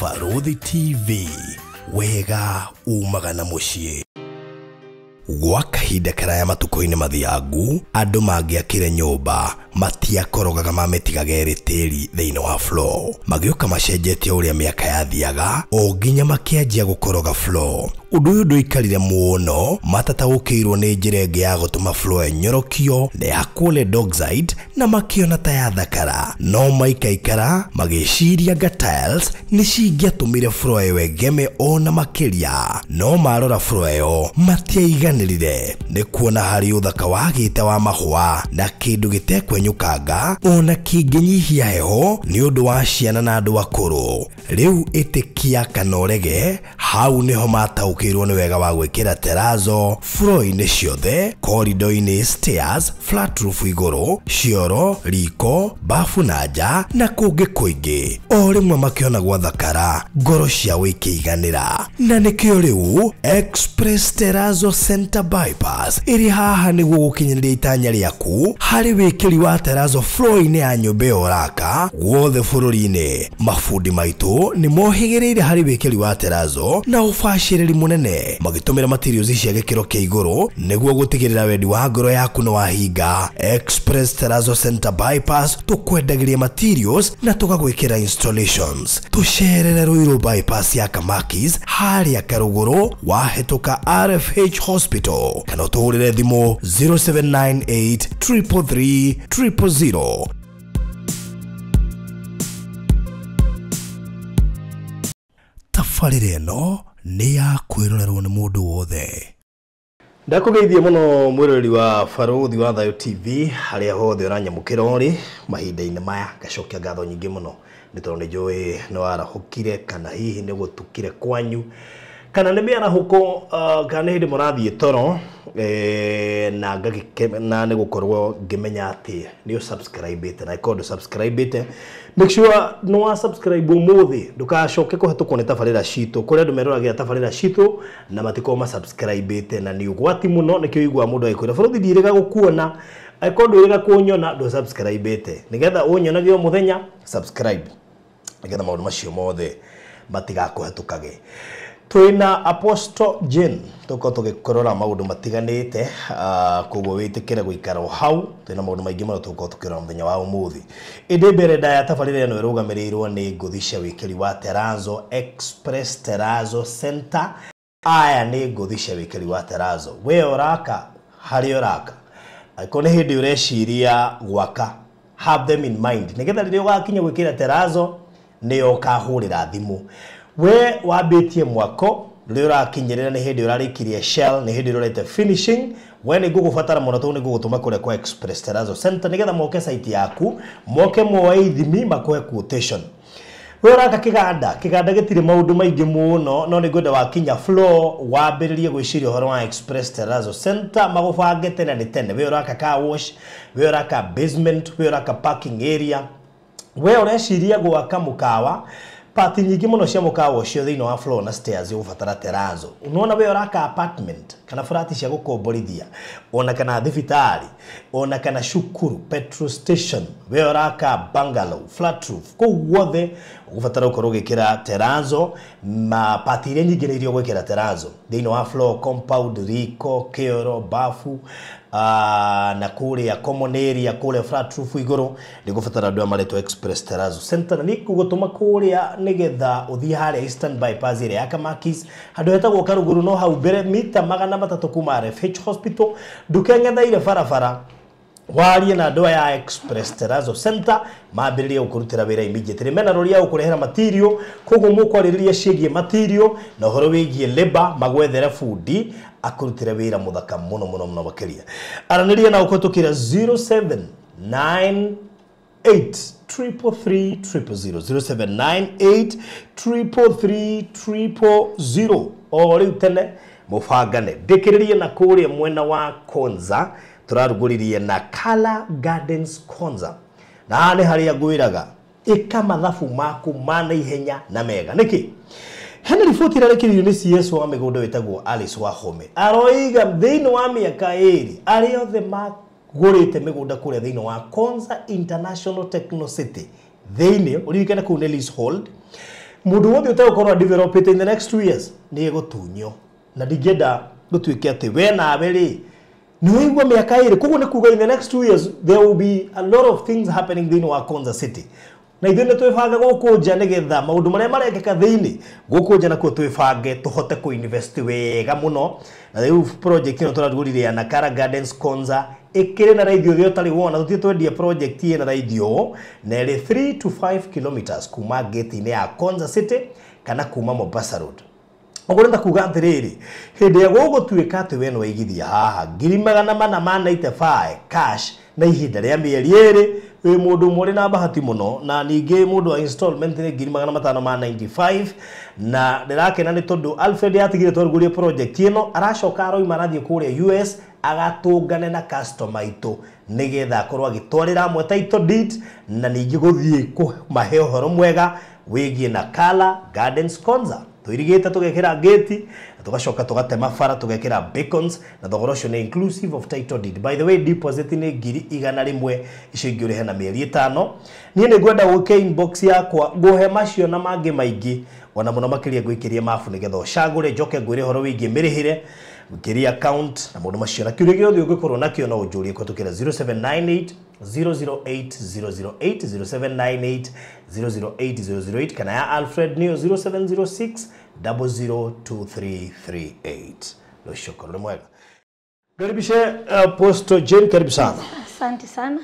Barũthi TV, wega umaga na mũciĩ. Gwa kahinda karaya matukũ-inĩ mathiangu, andũ mangĩakire nyũmba matiakorogaga mamĩtigaga ĩrĩ tĩri thĩinĩ wa floor. Magĩũka macenjetie ũrĩa mĩaka yathiaga o nginya makĩanjia gũkoroga floor. Ũndũ ũyũ ndũikarire mũno, matataũkĩirwo nĩ njĩra ĩngĩ ya gũtũma floor ĩnyorokio na ya lead oxide na makĩona ta yathakara. No maikaikara magĩciria anga tiles nĩ cingĩatũmire floor ĩyo ĩgeme ona makĩria. No marora floor ĩyo matiaiganĩrire nĩ kuona harĩ ũthaka wagĩte wa mahũa na kĩndũ gĩtekwenyũkanga ona kĩngĩnyihia heho nĩ ũndũ wa ciana na andũ akũrũ. Rĩu ĩtĩkia kana ũrege, hau nĩho mataũkĩirwo nĩ wega wa gwĩkĩra terrazzo floor-inĩ ciothe, corridor-inĩ, stairs, flat roof igũrũ, cioro, riko, bafu na nja na kũngĩ kũingĩ. O rĩmwe makĩona gwathakara, ngoro ciao ikĩiganĩra. Na nĩkĩo rĩu Express Terrazzo Center Bypass ĩrĩ haha nĩguo gũkinyanĩria itanya rĩaku harĩ wĩkĩri wa terrazzo floor-inĩ ya nyũmba ĩyo ũraka guothe bũrũri-inĩ. Mabundi maitũ nĩ mohĩgĩrĩire harĩ wĩkĩri wa terrazzo na ũbacĩrĩri mũnene, magĩtũmĩra materials cia gĩkĩro kĩa igũrũ nĩguo gũtigĩrĩra wendi wa ngoro yaku nĩ wahinga. Express Terrazzo Center Bypass tũkwendagĩria materials na tũgagwĩkĩra installations. Tũcerere Ruiru Bypass ya Kamakis harĩa Karũgũrũ wahĩtũka RFH Hospital, kana ũtũhũrĩre thimũ 0798 333 000. Tabarĩra ĩno nĩ ya kwĩrorerwo nĩ mũndũ wothe. Ndakũgeithia mũno mwĩroreri wa Barũthi wa Thayũ TV harĩa hothe ũranyamũkĩra ũrĩ mahinda-inĩ maya, ngacokia ngatho nyingĩ mũno nĩ tondũ nĩ njũĩ nĩ warahũkire kana hihi nĩ gũtukire kwanyu kana nĩ mĩarahũko, kana nĩ hĩndĩ mũrathiĩ toro, na ngagĩkena nĩ gũkorwo ngĩmenya atĩ nĩ ũsubscribe-ĩte, na ĩkorwo ndũsubscribe-ĩte, make sure nĩ wa subscribe ũmũthĩ, ndũgacoke kũhetũkwo nĩ tabarĩra citũ. Kũrĩ andũ meroragĩra tabarĩra citũ na matikoragwo masubscribe-ĩte, na nĩ ũgwati mũno. Nĩkĩo ũiguaga mũndũ agĩkwĩra Barũthi ndiĩrĩga gũkuona, angĩkorwo ndwĩrĩga kũnyona ndũsubscribe-ĩte, nĩgetha ũnyonage o mũthenya, subscribe nĩgetha maũndũ macio mothe matigakũhetũkage. Twĩna Apostle Jane tũkorwo tũgĩkũrora maũndũ matiganĩte, koguo wĩtĩkĩre gũikara o hau. Twĩna maũndũ maingĩ mũno tũgũkorwo tũkĩrora mũthenya wa ũmũthĩ. Ĩndĩ mbere ndaya tabarĩra ĩno ĩrũgamĩrĩirwo nĩ ngũthi cia wĩkĩri wa terrazzo, Express Terrazzo Center. Aya nĩ ngũthi cia wĩkĩri wa terrazzo. We ũraka harĩa ũraka, angĩkorwo nĩ hĩndĩ ũreciria gwaka, have them in mind nĩgetha rĩrĩa ũgakinya gwĩkĩra terrazzo nĩyo ũkahũrĩra thimũ. We wambĩtie mwako rĩrĩa ũrakinyĩrĩra nĩ hĩndĩ ũrarĩkirie shell, nĩ hĩndĩ ũrorete finishing, we nĩ ngũgũbatara mũno tondũ nĩ ngũgũtũma kũrĩa kwa Express Terrazzo Center nĩgetha moke site yaku, moke moe ithimi, makũhe quotation. We ũraka kĩganda, kĩganda gĩtirĩ maũndũ maingĩ mũno, no nĩ ngwenda wakinya floor wambĩrĩrie gwĩciria ũhoro wa Express Terrazzo Center, magũbange tene nĩ tene. We ũraka car wash, we ũraka basement, we ũraka parking area, we ũreciria gwaka mũkawa, pati nyingĩ mũno cia mũkawa ũcio thĩinĩ wa floor na stairs ũgũbatara terrazzo. Unaona we ũraka apartment kana furati cia gũkomborithia, ona kana thibitarĩ, ona kana cukuru, petrol station, we ũraka bungalow, flat roof, kũu guothe ũgũbatara gũkorwo ũgĩkĩra terrazzo. Ma pati iria nyingĩ nĩ iria ũgwĩkĩra terrazzo thĩinĩ wa floor, compound, riko, kĩoro, bafu, na kũrĩa common area, kũrĩa flat roof igũrũ nĩ ngũbatara andũ aya maretwo Express Terrazzo Center, na nĩ ngũgũtũma kũrĩa nĩgetha ũthiĩ harĩa Eastern Bypass ĩrĩa ya Kamakis, handũ hetagwo Karũgũrũ, no hau mbere mita 300 kuma RFH Hospital, ndũkeng'etheire barabara, warie na andũ aya a Express Terrazzo Center mambĩrĩrie gũkũrutĩra wĩra immediately. Mena rori ya gũkũrehera material, koguo mũkwarĩrĩria ciĩgiĩ material na ũhoro wĩgiĩ labor, magwethere bundi akũrutĩre wĩra mũthaka mũno mũno mũno makĩria. Aranĩria na ũkũhetũkĩra 0798 333 000, 0798 333 000. O rĩu tene mũbangane. Ndĩkĩrĩrie na kũrĩa mwena wa Konza, tũrarugũririe na Color Gardens Konza, na haha nĩ harĩa ngwĩraga ĩka mathabu maku ma naihenya na mega. Nĩkĩ? Hena riboti ĩrarekereirio nĩ CS wa mĩgũnda wĩtagwo Alice Wahome, aroiga thĩinĩ wa mĩaka ĩrĩ arĩa othe magũrĩte mĩgũnda kũrĩa thĩinĩ wa Konza International Techno City thĩinĩ, ũririkane kũu nĩ leasehold, Mundu wothe utegũkorwo developed in the next 2 years nĩ egũtunywo. Na ndingĩenda gũtuĩke atĩ we nawe rĩ nĩ waigua mĩaka ĩrĩ, koguo nĩ kuga in the next 2 years there will be a lot of things happening thĩinĩ wa Konza City. Na ithuĩ nĩ twĩbange gũkũ nja nĩgetha maũndũ marĩa marekĩka thĩinĩ gũkũ nja nakuo twĩbange tũhote kũ-invest wega mũno. Na rĩu project ĩno tũrarugũririe ya Nakara Gardens Konza ĩkĩrĩ na raithi ũrĩa ũtarĩ wona. Tũthiĩ twendie project ĩna raithi ũũ na ĩrĩ 3 to 5 kilometers kuma gate-inĩ ya Konza City kana kuma Mombasa Road. Ũguo nĩ ta kuga atĩrĩrĩ, hĩndĩ ĩrĩa gũgũtuĩka atĩ we nĩ waigithia haha 495,000 cash na ihinda rĩa mĩeri ĩrĩ, wĩ mũndũ ũmwe ũrĩ na bahati mũno. Na ningĩ mũndũ wa installment nĩ 595,000. Na ndĩrakena nĩ tondũ Alfred atigire twarugũrie project ĩno, aracoka aroima arathiĩ kũrĩa US agatũngane na customer aitũ nĩgetha akorwo agĩtwarĩra amwe title deed na ningĩ gũthiĩ kũmahe ũhoro mwega wĩgiĩ Nakala Gardens Konza. Tuirigĩte tũgekĩra gate na tũgacoka tũgatema bara tũgekĩra beacons, na thogora ũcio nĩ inclusive of title deed. By the way, deposit nĩ 100,000, icio ingĩ ũrĩhe na mĩeri 5. Niĩ nĩ ngwenda gũke inbox yakwa ngũhe macio na mangĩ maingĩ, ona mũno makĩria ngũikĩrie mabu nĩgetha ũcagũre, njoke ngwĩre ũhoro wĩgiĩ mĩrĩhĩre, ngĩrie account na maũndũ macio. Na kĩũria gĩothe ũngĩkorwo nakĩo no ũnjũrie kũhetũkĩra 0798 008 008, 0798 008 008, kana ya Alfred nĩyo 0706 002338. Rũciũ nĩ mwega. Karibishe Apostle Jane, karibu sana. Asante sana.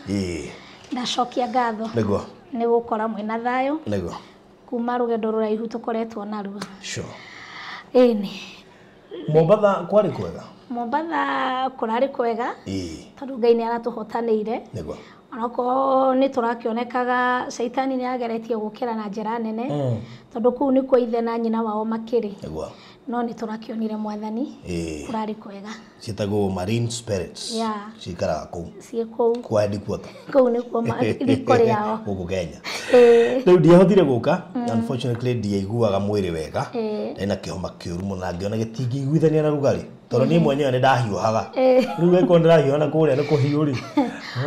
Ndacokia ngatho. Nĩguo. Nĩ gũkora mwĩna thayũ. Nĩguo. Kuma rũgendo rũraihu tũkoretwo naruo. Sure. Ĩni. Mombatha kwarĩ kwega? Mombatha kũrarĩ kwega. Tondũ Ngai nĩ aratũhotanĩire. Nĩguo. Onokorwo nĩ tũrakĩonekaga caitani nĩ ageretie gũkĩra na njĩra nene. Tondũ kũu nĩkuo ithe na nyina wao makĩrĩ. Nĩguo. No nĩ tũrakĩonire mwathani. Kũrarĩ kwega. Ciĩtagwo marine spirits. Cikaraga kũu. Ciĩ kũu. Kwa headquarter. Kũu nĩkuo riko rĩao. Gũkũ Kenya. Rĩu ndiahotire gũka. Unfortunately ndiaiguaga mwĩrĩ wega. Ndĩ na kĩhoma kĩũru mũno na ngĩona gĩtingĩiguithania na rugarĩ. Tondũ niĩ mwenyewe nĩ ndahiũhaga. Rĩu angĩkorwo ndĩrahiũha na kũrĩa nĩ kũhiũ rĩ,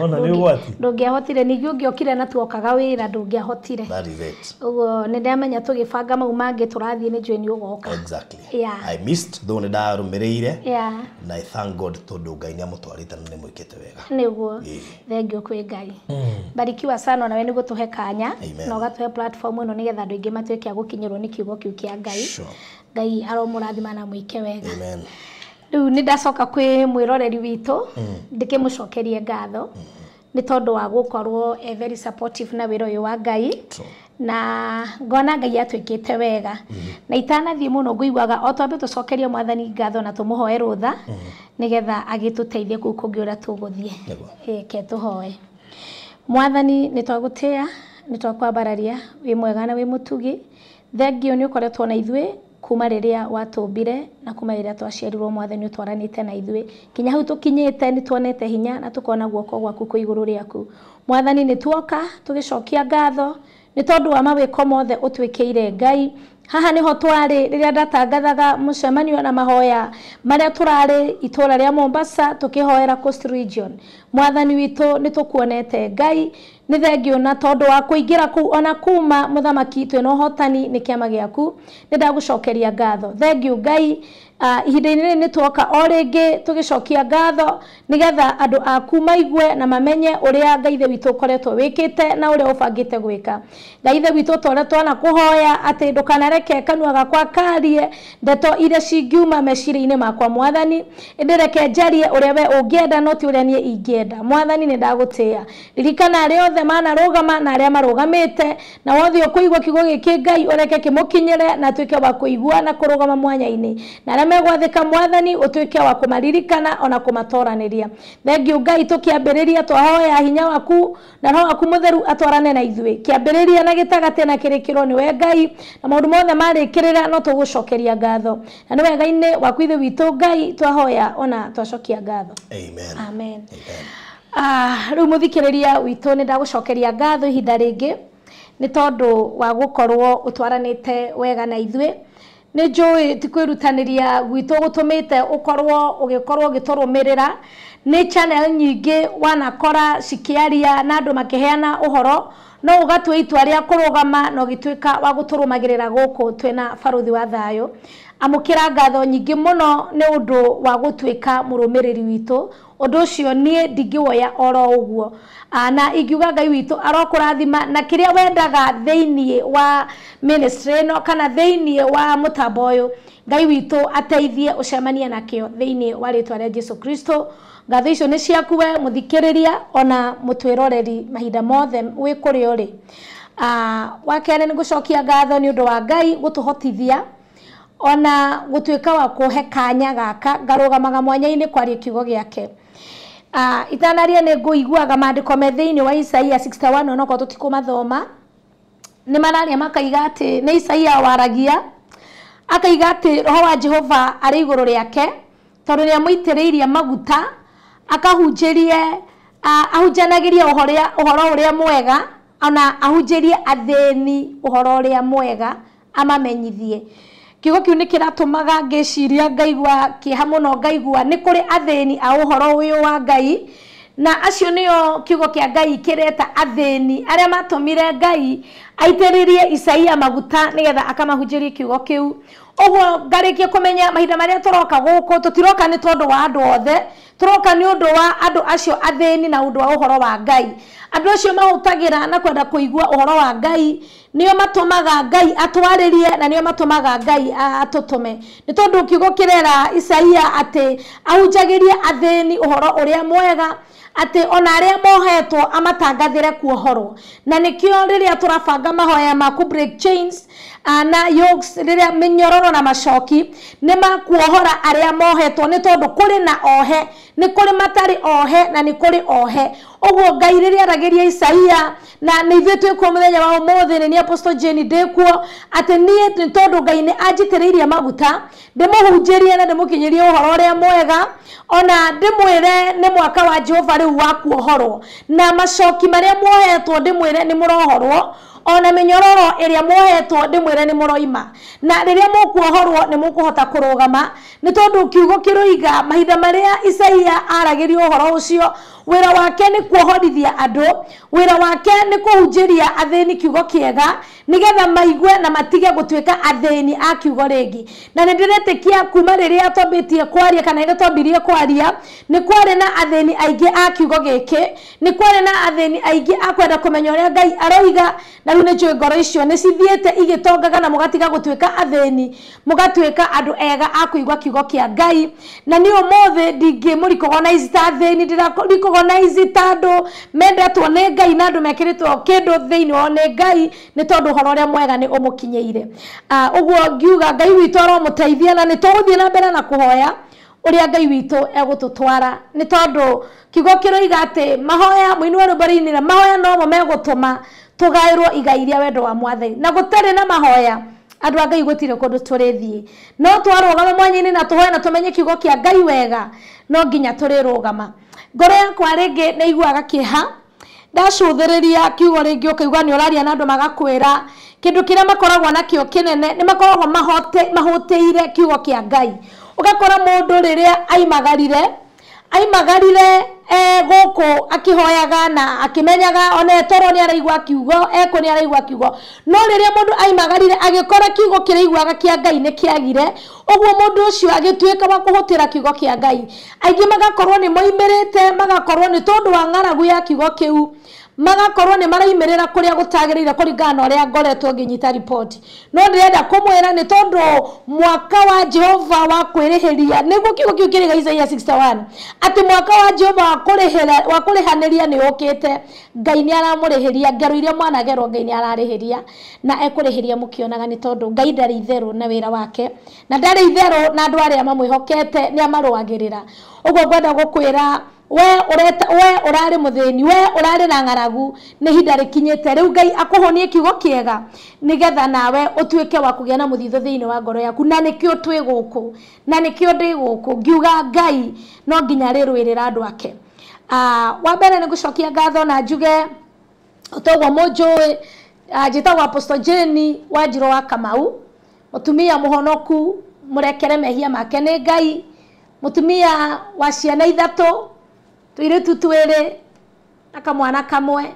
wona nĩ ũgwati. Ndũngĩahotire, ningĩ ũngĩokire na tuokaga wĩra ndũngĩahotire. That is it. Ũguo nĩ ndamenya tũgĩbanga mau mangĩ tũrathiĩ nĩ njũĩ nĩ ũgoka. Exactly. I missed though nĩ ndarũmĩrĩire. Na I thank God tondũ Ngai nĩ amũtwarĩte na nĩ mwĩkĩte wega. Nĩguo. Thengiũ kwĩ Ngai. Barikiwa sana nawe nĩ gũtũhe kanya na ũgatũhe platform ĩno nĩgetha andũ aingĩ matuĩke a gũkinyĩrwo nĩ kiugo kĩu kĩa Ngai. Ngai aromũrathima na mwĩke wega. Amen. Rĩu nĩ ndacoka kwĩ mwĩroreri witũ ndĩkĩmũcokerie ngatho nĩ tondũ wa gũkorwo e very supportive na wĩra ũyũ wa Ngai. Na ngona Ngai atwĩkĩte wega. Na itanathiĩ mũno ngũiguaga o twambe tũcokerie mwathani ngatho na tũmũhoe rũtha nĩgetha agĩtũteithie kũu kũngĩ ũrĩa tũgũthiĩ. Ke tũhoe. Mwathani nĩ twagũtĩĩa, nĩ twakwambararia, wĩ mwega na wĩ mũtugi. Thengiũ nĩ ũkoretwo na ithuĩ kuma rĩrĩa watũmbire na kuma rĩrĩa twaciarirwo. Mwathani ũtwaranĩte na ithuĩ kinya hau tũkinyĩte, nĩ tuonete hinya na tũkona guoko gwaku kwĩ igũrũ rĩaku. Mwathani nĩ tuoka tũgĩcokia ngatho nĩ tondũ wa mawĩko mothe ũtwĩkĩire Ngai. Haha nĩho twarĩ rĩrĩa ndatangathaga mũcemanio na mahoya marĩa tũrarĩ itũra rĩa Mombasa tũkĩhoera Coast Region. Mwathani witũ nĩ tũkuonete Ngai, nĩ thengiũ na tondũ wa kũingĩra kũu ona kuma mũthamaki twĩna ũhotani nĩ kĩama gĩaku, nĩ ndagũcokeria ngatho. Thengiũ Ngai. Ihinda-inĩ rĩrĩ nĩ tuoka o rĩngĩ tũgĩcokia ngatho nĩgetha andũ aku maigue na mamenye ũrĩa Ngai ithe witũ ũkoretwo wĩkĩte na ũrĩa ũbangĩte gwĩka. Ngai ithe witũ tũrĩa twanakũhoya atĩ ndũkanareke kanua gakwa karie ndeto iria cingiuma meciria-inĩ makwa mwathani, ĩndĩ reke njarie ũrĩa we ũngĩenda no ti ũrĩa niĩ ingĩenda. Mwathani nĩ ndagũtĩĩa. Ririkana arĩa othe manarũgama na arĩa marũgamĩte, na wothe ũkũigua kiugo gĩkĩ Ngai ũreke kĩmũkinyĩre na atuĩke wa kũigua na kũrũgama mwanya-inĩ, na arĩa megwathĩka mwathani ũtuĩke wa kũmaririkana ona kũmatoranĩria. Thengiũ Ngai, tũkĩambĩrĩria twahoya hinya waku na roho waku mũtheru atwarane na ithuĩ kĩambĩrĩria na gĩtagatĩ na kĩrĩkĩro nĩwe Ngai, na maũndũ mothe marĩkĩrĩra no tũgũcokeria ngatho, na nĩ wega-inĩ waku ithe witũ Ngai twahoya ona twacokia ngatho. Amen. Amen. Rĩu mũthikĩrĩria witũ nĩ ndagũcokeria ngatho ihinda rĩngĩ nĩ tondũ wa gũkorwo ũtwaranĩte wega na ithuĩ. Nĩ njũĩ ti kwĩrutanĩria gwitũ gũtũmĩte ũkorwo ũgĩkorwo ũgĩtũrũmĩrĩra. Nĩ channel nyingĩ wanakora cikĩaria na andũ makĩheana ũhoro, no ũgatua itua rĩa kũrũgama na ũgĩtuĩka wa gũtũrũmagĩrĩra gũkũ twĩna Barũthi wa Thayũ. Amũkĩra ngatho nyingĩ mũno nĩ ũndũ wa gũtuĩka mũrũmĩrĩri witũ. Ũndũ ũcio niĩ ndingĩwoya oro ũguo. Na ingiuga Ngai witũ arokũrathima na kĩrĩa wendaga thĩiniĩ wa ministry ĩno kana thĩiniĩ wa mũtambo ũyũ, Ngai witũ ateithie ũcemanie nakĩo thĩiniĩ wa rĩtwa rĩa Jesu Kristo. Ngatho icio nĩ ciaku we mũthikĩrĩria ona mũtwĩroreri mahinda mothe wĩ kũrĩa ũrĩ. Wa kerĩ nĩ gũcokia ngatho nĩ ũndũ wa Ngai gũtũhotithia ona gũtuĩka wa kũhe kanya gaka ngarũgamaga mwanya-inĩ kwaria kiugo gĩake. Itanaria nĩ ngũiguaga maandĩko me thĩinĩ wa Isaia 61 onokorwo tũtikũmathoma, nĩ mararia makaiga atĩ nĩ Isaia waragia akaiga atĩ roho wa Jehova arĩ igũrũ rĩake tondũ nĩ amũitĩrĩirie maguta akahunjĩrie, ahunjanagĩrie ũhoro ũrĩa mwega ona ahunjĩrie athĩni ũhoro ũrĩa mwega amamenyithie. Kiugo kĩu nĩ kĩratũmaga ngĩciria ngaigua kĩeha mũno, ngaigua nĩ kũrĩ athĩni a ũhoro ũyũ wa Ngai, na acio nĩo kiugo kĩa Ngai kĩreta athĩni arĩa matũmire Ngai aitĩrĩrie Isaia maguta nĩgetha akamahunjĩrie kiugo kĩu. Ũguo ngarĩkia kũmenya mahinda marĩa tũroka gũkũ tũtiroka nĩ tondũ wa andũ othe, tũroka nĩ ũndũ wa andũ acio athĩni na ũndũ wa ũhoro wa Ngai. Andũ acio mahũtagĩra na kwenda kũigua ũhoro wa Ngai nĩo matũmaga Ngai atwarĩrie na nĩo matũmaga Ngai atũtũme. Nĩ tondũ kiugo kĩrera Isaia atĩ ahunjagĩrie athĩni ũhoro ũrĩa mwega, atĩ ona arĩa mohetwo amatangathĩre kuohorwo. Na nĩkĩo rĩrĩa tũrabanga mahoya ma ku break chains na yokes, rĩrĩa mĩnyororo na macoki nĩ makuohora arĩa mohetwo, nĩ tondũ kũrĩ na ohe, nĩ kũrĩ matarĩ ohe na nĩ kũrĩ ohe. Ũguo Ngai rĩrĩa aragĩria Isaia, na nĩ ithuĩ twĩkuo mũthenya wa ũmũthĩ, nĩ niĩ Apostle Jane ndĩkuo, atĩ niĩ nĩ tondũ Ngai nĩ anjitĩrĩirie maguta ndĩmũhunjĩrie na ndĩmũkinyĩrie ũhoro ũrĩa mwega, ona ndĩmwĩre nĩ mwaka wa Jehova rĩu wa kuohorwo, na macoki marĩa muohetwo ndĩmwĩre nĩ mũrohorwo, ona mĩnyororo ĩrĩa muohetwo ndĩmwĩre nĩ mũroima. Na rĩrĩa mũkuohorwo nĩ mũkũhota kũrũgama, nĩ tondũ kiugo kĩroiga mahinda marĩa Isaia aragĩrio ũhoro ũcio, wĩra wake nĩ kuohorithia andũ, wĩra wake nĩ kũhunjĩria athĩni kiugo kĩega nĩgetha maigue na matige gũtuĩka athĩni a kiugo rĩngĩ. Na nĩ ndĩretĩkia kuma rĩrĩa twambĩtie kwaria kana rĩrĩa twambirie kwaria, nĩ kwarĩ na athĩni aingĩ a kiugo gĩkĩ, nĩ kwarĩ na athĩni aingĩ a kwenda kũmenya ũrĩa Ngai aroiga, na rĩu nĩ njũĩ ngoro icio nĩ cithiĩte igĩtongaga na mũgatiga gũtuĩka athĩni, mũgatuĩka andũ ega a kũigua kiugo kĩa Ngai. Na niĩ ũmũthĩ ndingĩmũrecognize ta athĩni, ndĩrarecognize ta andũ mendetwo nĩ Ngai na andũ mekĩrĩtwo kĩndũ thĩinĩ wao nĩ Ngai, nĩ tondũ ũhoro ũrĩa mwega nĩ ũmũkinyĩire. Ũguo ngiuga Ngai witũ aromũteithia, na nĩ tũgũthiĩ na mbere na kũhoya ũrĩa Ngai witũ egũtũtwara, nĩ tondũ kiugo kĩroiga atĩ mahoya, mũini wa rwĩmbo rĩinĩra, mahoya nomo megũtũma tũgaĩrwo igai rĩa wendo wa Mwathani. Na gũtarĩ na mahoya andũ a Ngai gũtirĩ kũndũ tũrĩthiĩ. No twarũgama mwanya-inĩ na tũhoe na tũmenye kiugo kĩa Ngai wega, no nginya tũrĩrũgama. Ngoro yakwa rĩngĩ nĩ iguaga kĩeha ndacũthĩrĩria kiugo rĩngĩ, ũkaigua nĩ ũraria na andũ magakwĩra kĩndũ kĩrĩa makoragwo nakĩo kĩnene, nĩ makoragwo mahũtĩire kiugo kĩa Ngai. Ũgakora mũndũ rĩrĩa aimagarire gũkũ akĩhoyaga na akĩmenyaga ona toro nĩ araigua kiugo, eko nĩ araigua kiugo, no rĩrĩa mũndũ aimagarire agĩkora kiugo kĩraiguaga kĩa Ngai nĩ kĩagire, ũguo mũndũ ũcio agĩtuĩka wa kũhũtĩra kiugo kĩa Ngai. Aingĩ magakorwo nĩ moimĩrĩte, magakorwo nĩ tondũ wa ng'aragu ya kiugo kĩu, magakorwo nĩ maraimĩrĩra kũrĩa gũtagĩrĩire kũringana na ũrĩa ngoretwo ngĩnyita riboti. No ndĩrenda kũmwĩra nĩ tondũ mwaka wa Jehova wa kwĩrĩhĩria, nĩguo kiugo kĩu kĩrĩ Isaia 61, atĩ mwaka wa Jehova wa kũrĩhanĩria nĩ ũkĩte. Ngai nĩ aramũrĩhĩria ngero iria mwanagerwo, Ngai nĩ ararĩhĩria na ekũrĩhĩria mũkĩonaga, nĩ tondũ Ngai ndarĩ itherũ na wĩra wake, na ndarĩ itherũ na andũ arĩa mamwĩhokete, nĩ amarũagĩrĩra. Ũguo ngwenda gũkwĩra we ũrarĩ mũthĩni, we ũrarĩ na ng'aragu, nĩ ihinda rĩkinyĩte rĩu Ngai akũhũnie kiugo kĩega nĩgetha nawe ũtuĩke wa kũgĩa na mũthithũ thĩinĩ wa ngoro yaku. Na nĩkĩo twĩ gũkũ, na nĩkĩo ndĩ gũkũ ngiuga Ngai no nginya arĩrũĩrĩra andũ ake. Wa mbere nĩ gũcokia ngatho na njuge toguo mũnjũĩ, njĩtagwo Apostle Jane Wanjirũ wa Kamau, Mutumia muhonoku murekere mehia make nĩ Ngai, mutumia wa ciana ithatũ, tuiritu twĩrĩ na kamwana kamwe,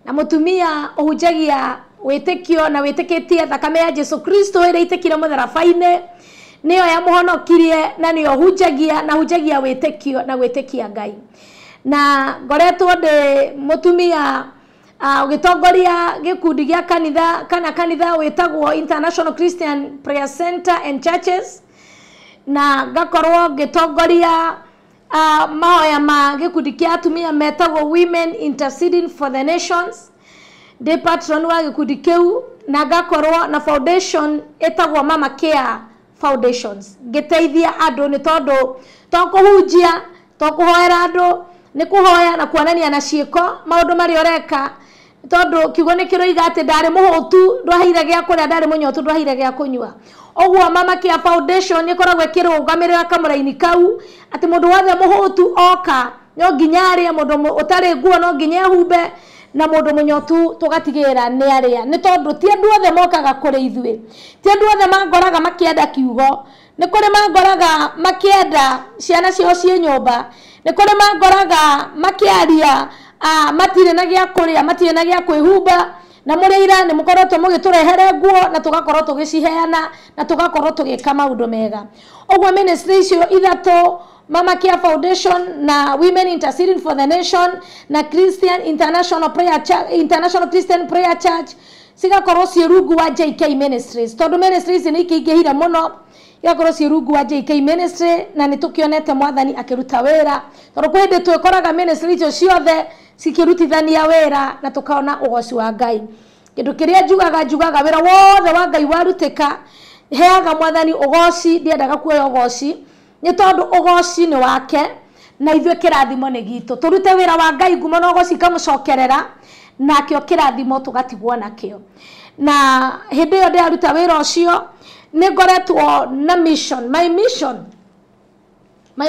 na mutumia ũhunjagia wĩtĩkio na wĩtĩkĩtie thakame ya Jesu Kristo ĩrĩa ĩitĩkire mũtharaba-inĩ nĩyo yamũhonokirie, na nĩyo hunjagia na hunjagia wĩtĩkio na gwĩtĩkia Ngai. Na ngoretwo ndĩ mutumia ũgĩtongoria gĩkundi gĩa kanitha kana kanitha wĩtagwo International Christian Prayer Center and Churches, na ngakorwo ngĩtongoria mahoya ma gĩkundi kĩa atumia metagwo Women Interceding for the Nations. Ndĩ patron wa gĩkundi kĩu, na ngakorwo na foundation ĩtagwo Mama Care Foundations, ngĩteithia andũ nĩ tondũ to kũhunjia, to kũhoera andũ, nĩ kũhoya na kuonania na ciĩko maũndũ marĩa ũreka, tondũ kiugo nĩ kĩroiga atĩ ndarĩ mũhũtu ndwaheire gĩa kũrĩa, ndarĩ mũnyotu ndwaheire gĩa kũnyua. Ũguo Mama Care Foundation ĩkoragwo ĩkĩrũgamĩrĩra kamũraini kau atĩ mũndũ wothe mũhũtu oka no nginya arĩe, mũndũ ũtarĩ nguo no nginya ehumbe, na mũndũ mũnyotu tũgatigĩrĩra nĩ arĩa, nĩ tondũ ti andũ othe mokaga kũrĩ ithuĩ, ti andũ othe mangoraga makĩenda kiugo, nĩ kũrĩ mangoraga makĩenda ciana ciao ciĩ nyũmba, nĩ kũrĩ mangoraga makĩaria matirĩ na gĩa kũrĩa, matirĩ na gĩa kwĩhumba, na mũrĩ ira nĩ mũkoretwo mũgĩtũrehere nguo na tũgakorwo tũgĩciheana na tũgakorwo tũgĩka maũndũ mega. Ũguo ministry icio ithatũ, Mama Care Foundation na Women Interceding for the Nation na Christian International Prayer Church, International Christian Prayer Church, cigakorwo ciĩ rungu wa JK Ministries, tondũ ministries nĩ ikĩingĩhire mũno, igakorwo ciĩ rungu wa JK Ministry, na nĩ tũkĩonete Mwathani akĩruta wĩra, tondũ kwĩ hĩndĩ twĩkoraga ministry icio ciothe cikĩrutithania wĩra na tũkaona ũgoci wa Ngai. Kĩndũ kĩrĩa njugaga wĩra wothe wa Ngai warutĩka, heaga Mwathani ũgoci, ndiendaga kuoya ũgoci nĩ tondũ ũgoci nĩ wake na ithuĩ kĩrathimo nĩ gitũ. Tũrute wĩra wa Ngai ngumo na ũgoci ikamũcokerera, nakĩo kĩrathimo tũgatigwo nakĩo. Na hĩndĩ ĩyo ndĩraruta wĩra ũcio nĩ ngoretwo na mission, my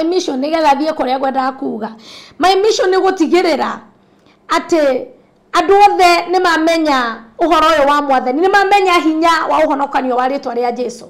mission nĩgetha thiĩ kũrĩa ngwendaga kuga. My mission nĩ gũtigĩrĩra atĩ andũ othe nĩ mamenya ũhoro ũyũ wa Mwathani, nĩ mamenya hinya wa ũhonokanio wa rĩtwa rĩa Jesu.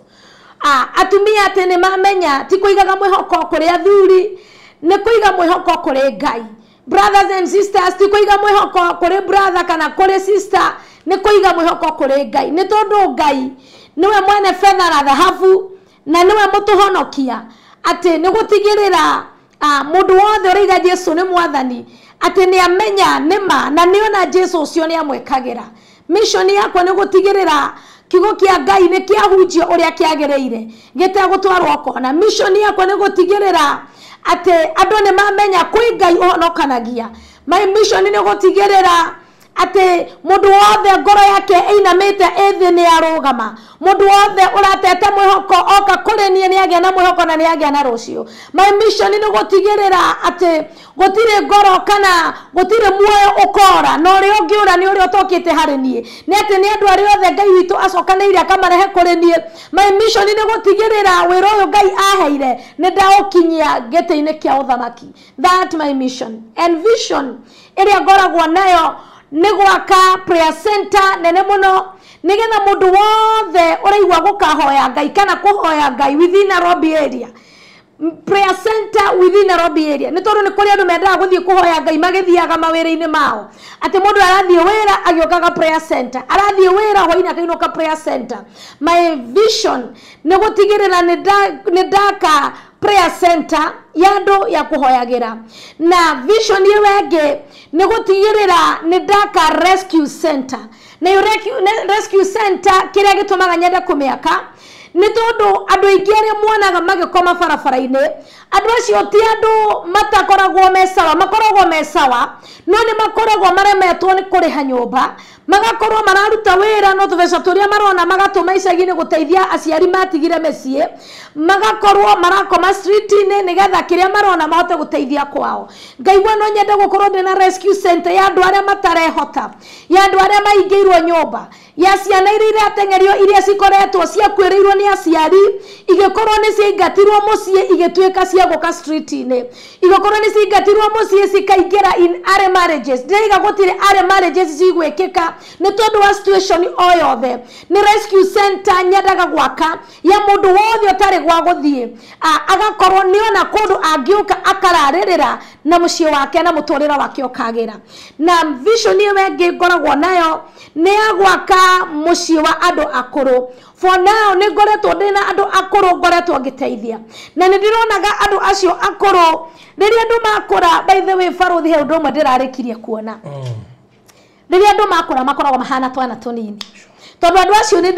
Atumia atĩ nĩ mamenya ti kũigaga mwĩhoko kũrĩ athuri, nĩ kũiga mwĩhoko kũrĩ Ngai. Brothers and sisters, ti kũiga mwĩhoko kũrĩ brother kana kũrĩ sister, nĩ kũiga mwĩhoko kũrĩ Ngai, nĩ tondũ Ngai nĩwe mwene betha na thahabu na nĩwe mũtũhonokia, atĩ nĩ gũtigĩrĩra mũndũ wothe ũraiga Jesu nĩ Mwathani atĩ nĩ amenya nĩma na nĩona Jesu ũcio nĩ amwĩkagĩra. Mission yakwa nĩ gũtigĩrĩra kiugo kĩa Ngai nĩ kĩahunjio ũrĩa kĩagĩrĩire gĩtegũtwarwo kona. Mission yakwa nĩ gũtigĩrĩra atĩ andũ nĩ mamenya kwĩ Ngai ũhonokanagia. My mission nĩ gũtigĩrĩra atĩ mũndũ wothe ngoro yake ĩinamĩte ĩ thĩ nĩ arũgama, mũndũ wothe ũratete mwĩhoko oka kũrĩ niĩ nĩ agĩa na mwĩhoko na nĩ agĩa na rũciũ. My mission nĩ gũtigĩrĩra atĩ gũtirĩ ngoro kana gũtirĩ muoyo ũkora, na ũrĩa ũngĩũra nĩ ũrĩa ũtokĩte harĩ niĩ, nĩ atĩ nĩ andũ arĩa othe Ngai witũ acokanĩire akamarehe kũrĩ niĩ. My mission nĩ gũtigĩrĩra wĩra ũyũ Ngai aheire nĩ ndaũkinyia gĩtĩ-inĩ kĩa ũthamaki. That my mission and vision ĩrĩa ngoragwo nayo nĩ gwaka prayer center nene mũno, nĩgetha mũndũ wothe ũraigua gũkahoya Ngai kana kũhoya Ngai within Nairobi area, prayer center within Nairobi area, nĩ tondũ nĩ kũrĩ andũ mendaga gũthiĩ kũhoya Ngai magĩthiaga mawĩra-inĩ mao, atĩ mũndũ arathiĩ wĩra agĩũkaga prayer center, arathiĩ wĩra hwainĩ akainũka prayer center. My vision nĩ gũtigĩrĩra nĩ ndaka prayer center ya andũ ya kũhoyagĩra, na vision ĩyo ĩngĩ nĩ gũtigĩrĩra nĩ ndaka rescue center. Na ĩyo rescue center kĩrĩa gĩtũmaga nyende kũmĩaka nĩ tondũ andũ aingĩ arĩa muonaga magĩkoma barabara-inĩ, andũ acio ti andũ matakoragwo me sawa, makoragwo me sawa, no nĩ makoragwo maremetwo nĩ kũrĩha nyũmba, magakorwo mararuta wĩra no tũbeca tũrĩa marona magatũma icagi-inĩ gũteithia aciari matigire mĩciĩ, magakorwo marakoma street-inĩ nĩgetha kĩrĩa marona mahote gũteithia kwao. Ngaigua no nyende gũkorwo ndĩna rescue center ya andũ arĩa matarehota, ya andũ arĩa maingĩirwo nyũmba, ya ciana iria irateng'erio iria cikoretwo ciakuĩrĩirwo nĩ aciari igĩkorwo nĩ ciaingatirwo mũciĩ igĩtuĩka cia gũka street-inĩ, igĩkorwo nĩ ciaingatirwo mũciĩ cikaingĩra in early marriages. Ndĩraiga gũtirĩ early marriages cigwĩkĩka nĩ tondũ wa situation o yothe. Nĩ rescue center nyendaga gwaka ya mũndũ wothe ũtarĩ gwa gũthiĩ, agakorwo nĩona kũndũ angĩũka akararĩrĩra na mũciĩ wake na mũtũrĩre wake ũkagĩra. Na vision ĩyo ĩngĩ ngoragwo nayo nĩ ya gwaka mũciĩ wa andũ akũrũ. For now nĩ ngoretwo ndĩna andũ akũrũ ngoretwo ngĩteithia, na nĩ ndĩronaga andũ acio akũrũ rĩrĩa andũ makũra. By the way Barũthi, he ũndũ ũmwe ndĩrarĩkirie kuona, rĩrĩa andũ makũra makoragwo mahana twana tũnini, tondũ andũ acio nĩ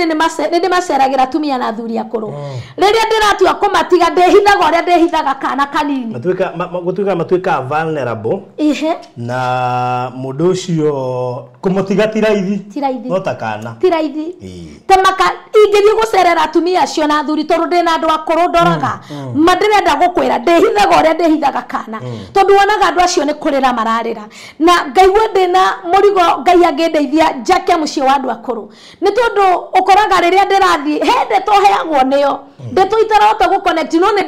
ndĩmaceragĩra atumia na athuri akũrũ. Rĩrĩa ndĩratua kũmatiga ndĩhithaga ũrĩa ndĩhithaga kana kanini, gũtuĩka matuĩka vulnerable. Ihe na mũndũ ũcio kũmũtiga ti raithi, no ta kana ti raithi. Ta maka ingĩthiĩ gũcerera atumia acio na athuri, tondũ ndĩna andũ akũrũ ndoraga ma, ndĩrenda gũkwĩra ndĩhithaga ũrĩa ndĩhithaga kana, tondũ wonaga andũ acio nĩ kũrĩra mararĩra, na ngaigua ndĩna mũrigo. Ngai angĩndeithia njake mũciĩ wa andũ akũrũ, nĩ tondũ ũkoraga rĩrĩa ndĩrathiĩ he ndeto heagwo nĩo, ndeto itarahota gũ connect, no nĩ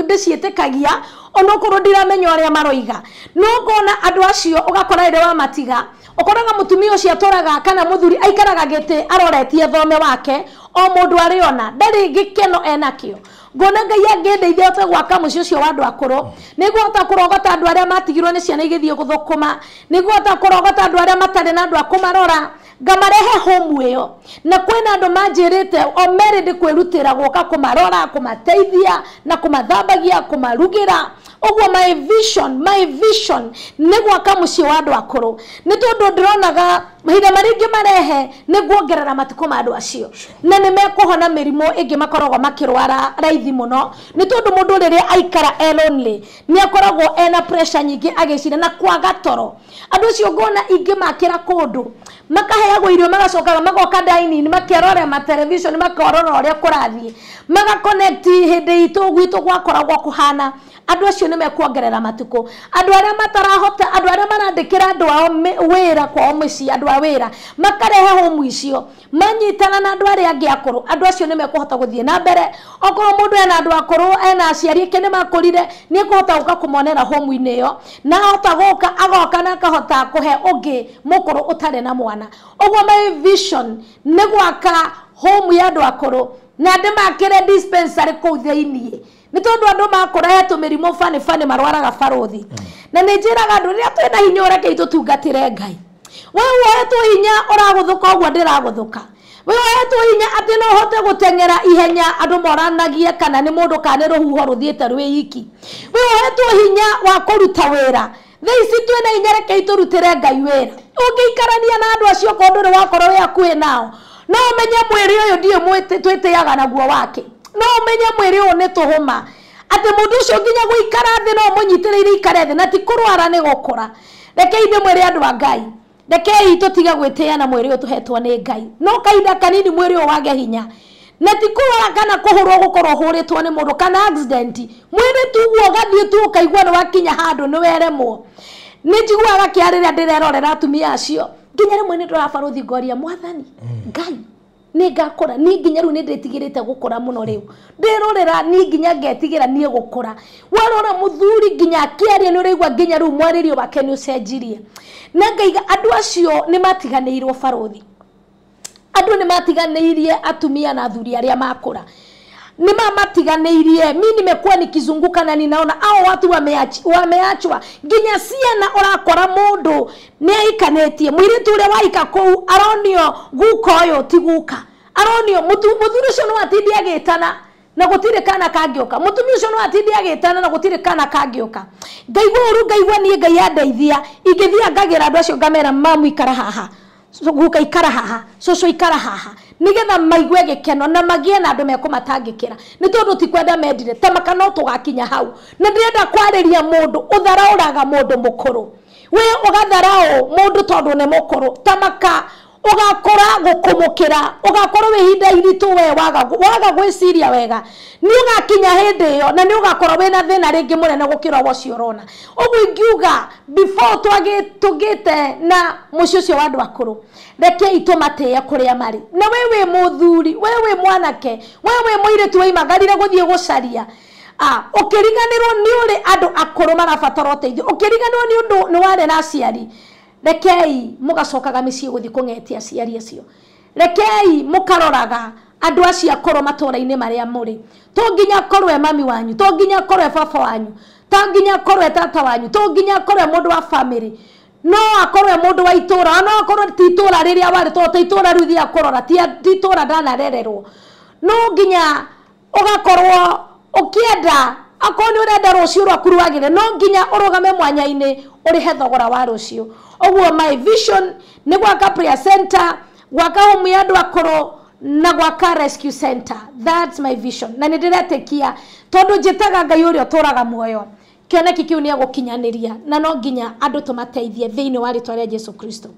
ndĩciĩtĩkagia onokorwo ndiramenya ũrĩa maroiga. No ngona andũ acio ũgakora rĩrĩa wamatiga, ũkoraga mũtumia ũcio atũraga kana mũthuri aikaraga gĩtĩ aroretie thome wake, o mũndũ arĩona ndarĩ gĩkeno enakĩo. Ngona Ngai angĩndeithia hote gwaka mũciĩ ũcio wa andũ akũrũ, nĩngũhota kũrogota andũ arĩa matigirwo nĩ ciana igĩthiĩ gũthũkũma, nĩngũhota kũrogota andũ arĩa matarĩ na andũ a kũmarora, ngamarehe home ĩyo. Na kwĩna andũ manjĩrĩte o merĩ ndĩ kwĩrutĩra gũka kũmarora, kũmateithia na kũmathambagia, kũmarugĩra. Ũguo my vision nĩ gwaka mũciĩ wa andũ akũrũ, nĩ tondũ ndĩronaga mahinda marĩa ingĩmarehe nĩ nguongerera matukũ ma andũ acio, na nĩ mekũhona mĩrimũ ĩngĩ makoragwo makĩrwara raithi mũno, nĩ tondũ mũndũ rĩrĩa aikara e lonely nĩ akoragwo ena pressure nyingĩ agĩciria na kwaga toro. Andũ acio ngona ingĩmakĩra kũndũ makaheagwo irio, magacokaga magoka dining, makerorera ma television, makorora ũrĩa kũrathiĩ, magaconnect hĩndĩ itũ gwitũ gwakoragwo kũhana. Andũ acio nĩ mekuongerera matukũ. Andũ arĩa matarahota, andũ arĩa marandĩkĩra andũ ao wĩra kwao mũciĩ, andũ a wĩra makarehe home icio, manyitana na andũ arĩa angĩ akũrũ, andũ acio nĩ mekũhota gũthiĩ na mbere. Okorwo mũndũ ena andũ akũrũ, ena aciari ake nĩ makũrire, nĩ ekũhota gũka kũmonera home-inĩ ĩyo, na ahota gũka agoka na akahota kũhe ũngĩ mũkũrũ ũtarĩ na mwana. Ũguo my vision nĩ gwaka home ya andũ akũrũ na ndĩmakĩre dispensary kũu thĩiniĩ, nĩ tondũ andũ makũra he tũmĩrimũ bani bani marwaraga Barũthi. Na nĩ njĩraga andũ rĩrĩa twĩna hinya ũreke tũtungatĩre Ngai. We wohetwo hinya ũragũthũka ũguo ndĩragũthũka, we wohetwo hinya atĩ no ũhote gũteng'era ihenya andũ moranagie kana nĩ mũndũ kana nĩ rũhuho rũthiĩte rwĩ iki. We wohetwo hinya wa kũruta wĩra, thaa ici twĩna hinya, rekei tũrutĩre Ngai wĩra. Ũngĩikarania na andũ acio okorwo ndũrĩ wakorwo wĩ hakuhĩ nao, no ũmenye mwĩrĩ ũyũ ndiũ twĩtĩaga naguo wake, no ũmenye mwĩrĩ ũyũ nĩ tũhũma, atĩ mũndũ ũcio nginya gũikara thĩ no ũmũnyitĩrĩire ikare thĩ, na ti kũrwara nĩ gũkũra. Rekei ndĩmwĩre andũ a Ngai, rekei tũtige gwĩtĩa na mwĩrĩ ũyũ tũhetwo nĩ Ngai. No kahinda kanini mwĩrĩ ũyũ wage hinya, na ti kũrwara kana kũhũrwo gũkorwo ũhũrĩtwo nĩ mũndũ kana accident, mwĩrĩ tuguo ũgathiĩ tu ũkaigua nĩ wakinya handũ nĩ weremwo. Nĩ njiguaga kĩa rĩrĩa ndĩrerorera atumia acio, nginya rĩmwe nĩ ndoraga Barũthi ngoria Mwathani Ngai, nĩ ngakũra niĩ? Nginya rĩu nĩ ndĩtigĩrĩte gũkũra mũno. Rĩu ndĩrorera niĩ nginya ngetigĩra niĩ gũkũra. Warora mũthuri nginya akĩaria nĩ ũraigua nginya rĩu mwarĩrio wake nĩ ũcenjirie, na ngaiga andũ acio nĩ matiganĩirwo Barũthi. Andũ nĩ matiganĩirie atumia na athuri arĩa makũra, nĩ mamatiganĩirie. Mi nimekuwa nikizunguka na ninaona hao watu wameachwa, nginya ciana ũrakora mũndũ nĩ aikanĩtie mũirĩtu ũrĩa waika kũu aronio guka ũyũ ti guka, aronio mũthuri ũcio no atinde agĩtana na gũtirĩ kana kangĩũka, mũtumia ũcio no atinde agĩtana na gũtirĩ kana kangĩũka. Ngaigua ũru, ngaigua niĩ Ngai andeithia ingĩthiĩ ngagĩra andũ acio ngamera, mamu ikara haha, guka ikara haha, cũcũ ikara haha, nigetha maigue gĩkeno na magĩe na andũ mekũmatangĩkĩra, nĩ tondũ ti kwenda mendire ta maka no tũgakinya hau. Na ndĩrenda kwarĩria mũndũ ũtharaũraga mũndũ mũkũrũ, we ũgatharaũ mũndũ tondũ nĩ mũkũrũ, ta maka Ũgakora gũkũmũkĩra, ũgakorwo wĩ ihinda iritũ we waga gwĩciria wega, nĩ ũgakinya hĩndĩ ĩyo na nĩ ũgakorwo wĩna thĩna rĩngĩ mũnene gũkĩra ũcio ũrona. Ũguo ingiuga before tũgĩte na mũciĩ ũcio wa andũ akũrũ, rekei tũmatĩe kũrĩa marĩ. Na we wĩ mũthuri, we wĩ mwanake, we wĩ mũirĩtu waimagarire gũthiĩ gũcaria, ũkĩriganĩrwo nĩ ũrĩ andũ akũrũ marabatara ũteithio, ũkĩriganĩrwo nĩ ũndũ nĩ warĩ na aciari, rekei mũgacokaga mĩciĩ gũthiĩ kũng'etia aciari acio. Rekei mũkaroraga andũ acio akũrũ matũũra-inĩ marĩa mũrĩ. To nginya akorwo e mami wanyu, to nginya akorwo e baba wanyu, to nginya akorwo e tata wanyu, to nginya akorwo e mũndũ wa family, no akorwo e mũndũ wa itũũra, no akorwo ti itũũra rĩrĩa warĩ, tondũ ti itũũra rĩu thiaga kũrora, ti itũũra ndanarererwo. No nginya ũgakorwo ũkĩenda, akorwo nĩ ũrenda rũciũ rwaku rwagĩre, no nginya ũrũgame mwanya-inĩ ũrĩhe thogora wa rũciũ. Ũguo my vision nĩ gwaka prayer center, gwaka home ya andũ akũrũ na gwaka rescue center. That's my vision. Na nĩ ndĩretĩkia tondũ njĩtaga Ngai ũrĩa ũtũũraga muoyo, kĩoneki kĩu nĩ egũkinyanĩria, na no nginya andũ tũmateithie thĩinĩ wa rĩtwa rĩa Jesu Kristo.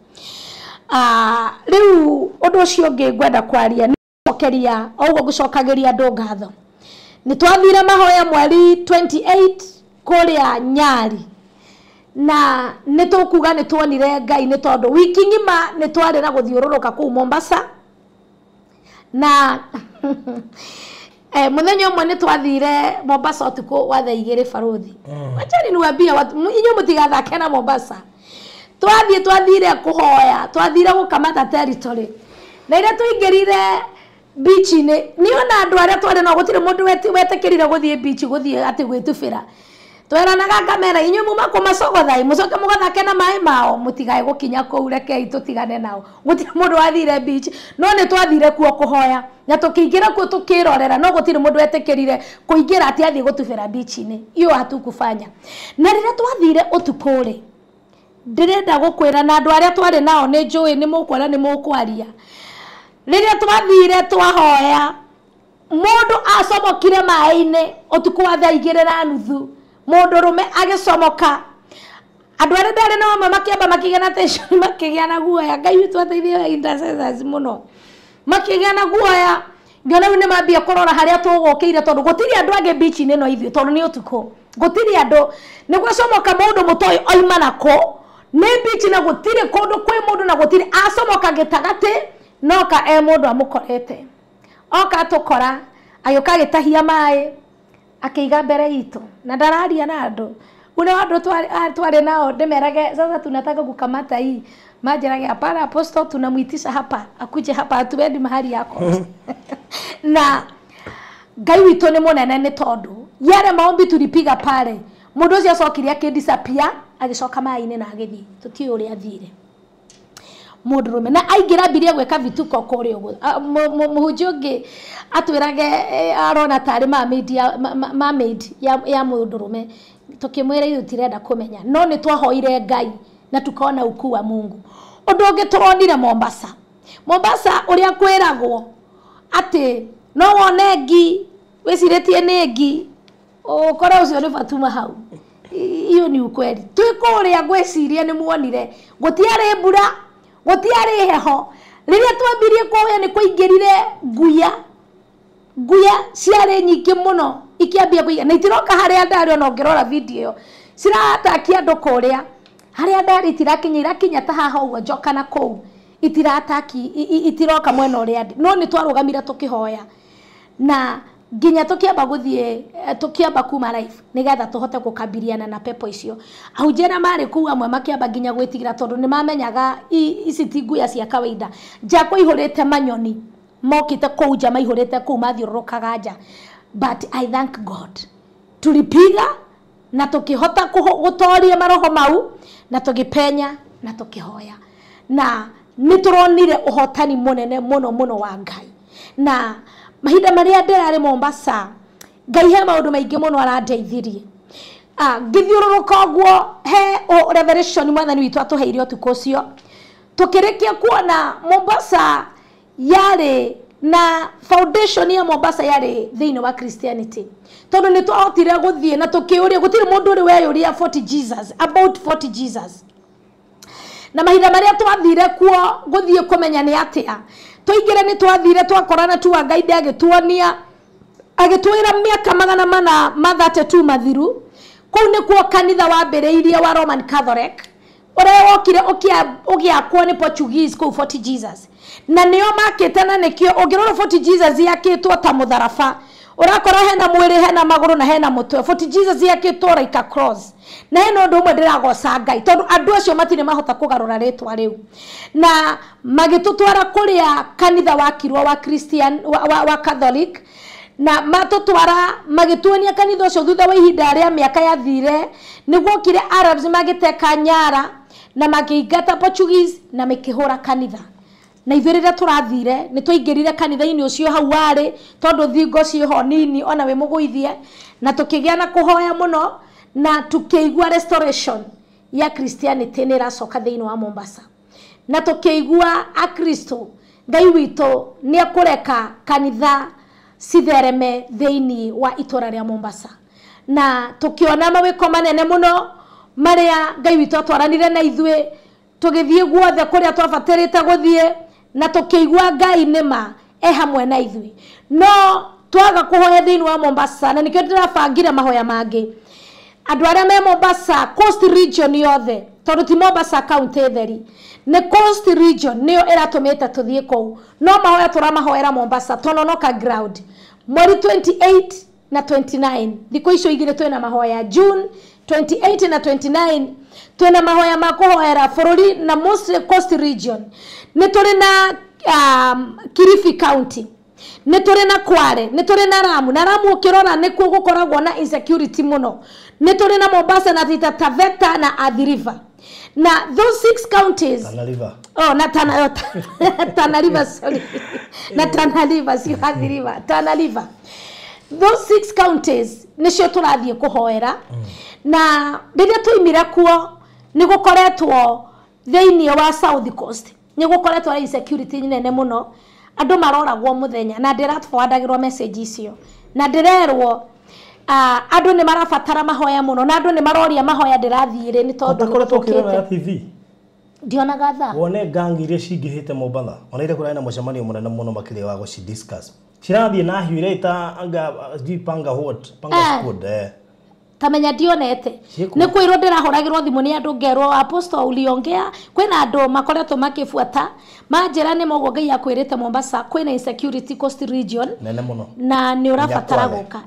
Rĩu ũndũ ũcio ũngĩ ngwenda kwaria nĩ gũcokeria, o ũguo ngũcokagĩria andũ ngatho. Nĩ twathire mahoya mweri 28 kũrĩa Nyali, na nĩ tũkuga nĩ tuonire Ngai nĩ tondũ wiki ng'ima nĩ twarĩ na gũthiũrũrũka kũu Mombasa. Na mũthenya ũmwe nĩ twathire Mombasa ũtukũ wa thaa igĩrĩ barũthi. Wachani niwaambie watu, inyuĩ mũtigathake na Mombasa. Twathire kũhoya, twathire gũkamata territory. Na iria tũingĩrire beach-inĩ, niĩ ona andũ arĩa twarĩ nao gũtirĩ mũndũ wetĩkĩrire gũthiĩ beach gũthiĩ atĩ gwĩtubĩra. Tweranaga ngamera, inyuĩ muma kũmacogothai, mũcoke mũgathake na maĩ mao, mũtigae gũkinya kũu, rekei tũtigane nao. Gũtirĩ mũndũ wathire beach, no nĩ twathire kuo kũhoya, na tũkĩingĩra kuo tũkĩrorera, no gũtirĩ mũndũ wetĩkĩrire kũingĩra atĩ athiĩ gũtubĩra beach-inĩ. Iyo hatukufanya. Na rĩrĩa twathire ũtukũ rĩ, ndĩrenda gũkwĩra na andũ arĩa twarĩ nao nĩ njũĩ nĩ mũkuona nĩ mũkwaria. Rĩrĩa twathire twahoya, mũndũ acomokire maĩ-inĩ ũtukũ wa thaa igĩrĩ na nuthu, mũndũ rũme agĩcomoka. Andũ arĩa ndarĩ nao amwe makĩamba makĩgĩa na tension, makĩgĩa na guoya. Ngai witũ ateithie intercessors mũno. Makĩgĩa na guoya, ngĩona rĩu nĩ mambia kũrora harĩa tũgũkĩire, tondũ gũtirĩ andũ angĩ beach-inĩ no ithuĩ, tondũ nĩ ũtukũ. Gũtirĩ andũ. Nĩ gwacomoka mũndũ mũtoĩ oima nakũ, nĩ beach na gũtirĩ kũndũ kwĩ mũndũ na gũtirĩ, acomoka gĩtagatĩ, noka e mũndũ amũkorete. Oka atũkora, agĩũka agĩtahia maĩ, akĩiga mbere itũ, na ndararia na andũ. Une andũ twarĩ nao ndĩmerage sasa tunataka kukamata hii, manjĩrage hapana apostle, tunamuitisha hapa akuje hapa, hatuendi mahali yako. Na Ngai witũ nĩ mũnene nĩ tondũ yale maombi tulipiga pale, mũndũ ũcio acokire akĩdisappear, agĩcoka maĩ-inĩ na agĩthiĩ, tũtiũĩ ũrĩa athire. Mũndũ rũme na aingĩra ambirie gwĩka vituko kũrĩa ũguo. Mũhunjia ũngĩ atwĩrage arona tarĩ mermaid ya mũndũ rũme, tũkĩmwĩra ithuĩ tũtirenda kũmenya, no nĩ twahoire Ngai na tukaona ukuu wa Mungu. Ũndũ ũngĩ tũronire Mombasa, Mombasa ũrĩa kwĩragwo atĩ no wone ngi wĩcirĩtie nĩ ngi, ũkore ũcio nĩ Fatuma hau. Iyo ni ukweli. Twĩ kũrĩa ngwĩciria nĩ muonire gũtiarĩ mbura, gũtiarĩ heho. Rĩrĩa twambirie kũhoya nĩ kũingĩrire nguya, nguya ciarĩ nyingĩ mũno ikĩambia kũiga, na itiroka harĩa ndarĩ, ona ũngĩrora video ĩyo ciratakia andũ kũrĩa harĩa ndarĩ, itirakinya, irakinya ta haha ũguo njoka na kũu, itirataki, itiroka mwena ũrĩa ndĩ. No nĩ twarũgamire tũkĩhoya na nginya tũkĩamba gũthiĩ, tũkĩamba kuma live nĩgetha tũhote gũkabiliana na pepo icio. Ahunjia arĩa marĩ kũu amwe makĩamba nginya gwĩtigĩra tondũ nĩ mamenyaga ici ti nguya cia kawaida. Nja kũihũrĩte manyoni mokĩte kũu nja, maihũrĩte kũu mathiũrũrũkaga nja. But I thank God, tulipiga na tũkĩhota gũtoria maroho mau, na tũgĩpenya na tũkĩhoya, na nĩ tũronire ũhotani mũnene mũno mũno wa Ngai. Na mahinda marĩa ndĩrarĩ Mombasa, Ngai he maũndũ maingĩ mũno arandeithirie. Ngĩthiũrũrũka ũguo he revelation mwathani witũ atũheire ũtukũ ũcio. Tũkĩrĩkia kuona Mombasa yarĩ na foundation ya Mombasa yarĩ thĩinĩ wa Christianity, tondũ nĩ twahotire gũthiĩ na tũkĩũria, gũtirĩ mũndũ ũrĩ weyũria 40 Jesus, about 40 Jesus. Na mahinda marĩa twathire kuo gũthiĩ kũmenya nĩ atĩa, twaingĩra nĩ twathire twakorana tu guide agĩtuonia, agĩtwĩra mĩaka 432 mathiru. Kũu nĩkuo kanitha wambĩrĩirie wa Roman Catholic ũrĩa wokire ũgĩakwo nĩ Portuguese kũu Fort Jesus, na nĩo makĩte, na nĩkĩo ũngĩrora Fort Jesus yakĩtwo ta mũtharaba, ũrakora hena mwĩrĩ, hena magũrũ na hena mũtwe. Fort Jesus yakĩtwo like a cross. Na hena ũndũ ũmwe ndĩragoca Ngai, tondũ andũ acio matirĩ mahota kũgarũra rĩtwa rĩu, na magĩtũtwara kũrĩa kanitha wakirwo wa Christian wa Catholic, na matũtwara magĩtuonia kanitha ũcio. Thutha wa ihinda rĩa mĩaka yathire, nĩguokire Arabs magĩteka Nyara na makĩingata Portuguese na makĩhũra kanitha. Na ithuĩ rĩrĩa tũrathire nĩ twaingĩrire kanitha-inĩ ũcio hau warĩ, tondũ thingo ciĩho nini ona wĩ mũgũithie, na tũkĩgĩa na kũhoya mũno, na tũkĩigua restoration ya Christianity nĩ ĩracoka thĩinĩ wa Mombasa, na tũkĩigua Akristo Ngai witũ nĩ ekũreka kanitha cithereme thĩinĩ wa itũra rĩa Mombasa. Na tũkĩona mawĩko manene mũno marĩa Ngai witũ atwaranire na ithuĩ, tũgĩthiĩ guothe kũrĩa twabatĩrĩte gũthiĩ, na tũkĩigua Ngai nĩma e hamwe na ithuĩ. No twaga kũhoya thĩinĩ wa Mombasa, na nĩkĩo ndĩrabangire mahoya mangĩ. Andũ arĩa me Mombasa Coast region yothe, tondũ ti Mombasa county theri, nĩ Coast region nĩyo ĩratũmĩte tũthiĩ kũu, no mahoya tũramahoera Mombasa Tononoka ground mweri 28 na 29. Thikũ icio igĩrĩ twĩna mahoya, June 28 na 29 twĩna mahoya ma kũhoera bũrũri na mostly Coast region. Nĩ tũrĩ na Kilifi county, nĩ tũrĩ na Kwale, nĩ tũrĩ na Lamu, na Lamu ũkĩrora nĩkuo gũkoragwo na insecurity mũno. Nĩ tũrĩ na Mombasa na Taita Taveta na Athi River, na those 6 counties. Tana River. Oh, na Tana River, sorry. Na Tana River, si Athi River, Tana River. Those 6 counties nĩcio tũrathiĩ kũhoera. Na rĩrĩa twaimire kuo nĩ gũkoretwo thĩinĩ wa South Coast nĩ gũkoretwo na insecurity nene mũno, andũ maroragwo mũthenya, na ndĩraforwardagĩrwo message icio, na ndĩrerwo andũ nĩ marabatara mahoya mũno, na andũ nĩ maroria mahoya ndĩrathiĩ rĩ, nĩ tondũ ũtakoretwo ũkĩrora TV ndionaga thaa wone gang iria cingĩhĩte Mombatha, ona ira kũrarĩ na mũcemanio mũnene mũno makĩria wa gũci discuss, cirathiĩ na hiũ iraita anga sijui panga what panga squad tamenya ndionete. Nĩ kwĩrwo ndĩrahũragĩrwo thimũ nĩ andũ ngerwo apostle uliongea, kwĩna andũ makoretwo makĩbuata manjĩra nĩ moguo Ngai akwĩrĩte Mombasa kwĩna insecurity Coast region nene mũno, na nĩ ũrabatara gũka,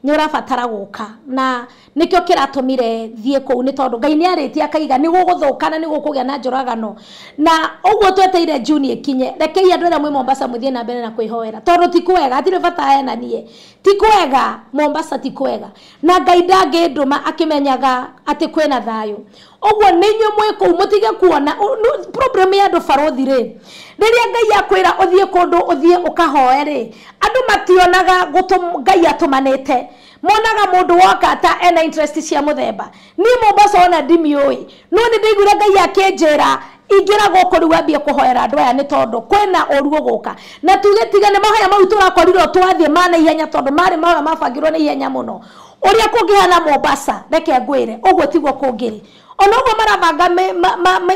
nĩ ũrabatara gũka, na nĩkĩo kĩratũmire thiĩ kũu, nĩ tondũ Ngai nĩ arĩtie akaiga nĩ gũgũthũka na nĩ gũkũgĩa na njũragano. Na ũguo tweteire June ĩkinye, rekei andũ arĩa mwĩ Mombasa mũthiĩ na mbere na kwĩhoera, tondũ ti kwega, hatirĩ bata henanie, ti kwega Mombasa, ti kwega, na Ngai ndangĩndũma akĩmenyaga atĩ kwĩna thayũ. Ũguo nĩ inyuĩ mwĩ kũu mũtige kuona problem ya andũ barothi rĩ, rĩrĩa Ngai akwĩra ũthiĩ kũndũ ũthiĩ ũkahoe rĩ, andũ mationaga Ngai atũmanĩte, monaga mũndũ woka ta ena interest cia mũthemba. Niĩ Mombasa ona ndimiũĩ, no nĩ ndaiguire Ngai akĩnjĩra ingĩra gũkũ rĩu ambie kũhoera andũ aya, nĩ tondũ kwĩna ũru ũgũka. Na tuge tiga nĩ mahoya mau tũrakorirwo twathiĩ ma na ihenya, tondũ marĩ mahoya mabangirwo na ihenya mũno. Ũrĩa kũngĩhana Mombasa, reke ngwĩre ũguo tiguo kũngĩrĩ, ona ũguo marabanga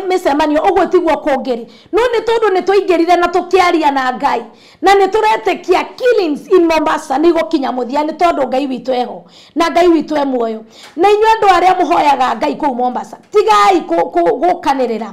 mĩcemanio ũguo tiguo kũngĩrĩ, no nĩ tondũ nĩ twaingĩrire na tũkĩaria na Ngai, na nĩ tũretĩkia killings in Mombasa nĩ igũkinya mũthia, nĩ tondũ Ngai witũ eho na Ngai witũ e muoyo. Na inyuĩ andũ arĩa mũhoyaga Ngai kũu Mombasa, tigai gũkanĩrĩra,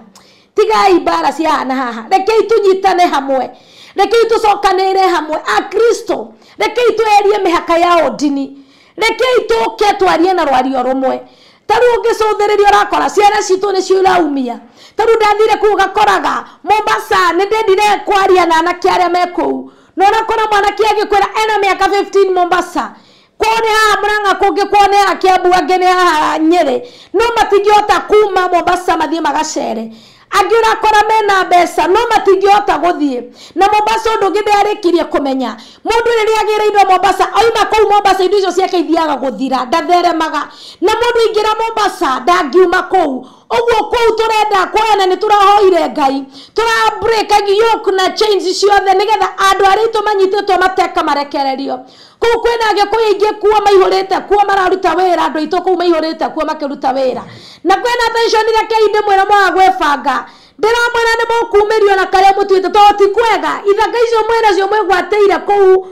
tigai mbara cia haha na haha, rekei tũnyitane hamwe, rekei tũcokanĩrĩre hamwe Akristo, rekei tweherie mĩhaka ya ũndini, rekei tũke twarie na rwario rũmwe. Ta rĩu ũngĩcũthĩrĩria ũrakora ciana citũ nĩcio iraumia. Ta rĩu ndathire kũu gakoraga Mombasa nĩ ndendire kwaria na anake arĩa me kũu, na ũrakora mwanake agĩkwĩra ena mĩaka 15 Mombasa, kwao nĩ haha Murang'a, kũngĩ kwao nĩ haha Kiambu, angĩ nĩ haha Nyĩrĩ, no matingĩhota kuma Mombasa mathiĩ magacere. Angĩ ũrakora mena mbeca no matingĩhota gũthiĩ. Na Mombasa ũndũ ũngĩ ndĩarĩkirie kũmenya, mũndũ rĩrĩa agĩra indo Mombasa oima kũu Mombasa indo icio ciake ithiaga gũthira, ndatheremaga. Na mũndũ aingĩra Mombasa ndangiuma kũu, Ũguo kũu tũrenda kuoya na nĩ tũrahoire Ngai, tũra break yoke na chains ciothe nĩgetha andũ arĩa aitũ manyitĩtwo mateka marekererio. Kũu kwĩna Agĩkũyũ aingĩ kuo maihũrĩte kuo mararuta wĩra, andũ aitũ kũu maihũrĩte kuo makĩruta wĩra. Na kwĩna tension, rekei ndĩmwĩre mwaga gwĩbanga, ndĩramwĩra nĩ mũkumĩrio na karĩa mũtuĩte, tondũ ti kwega ithaka icio mwĩnacio mwĩgwatĩire kũu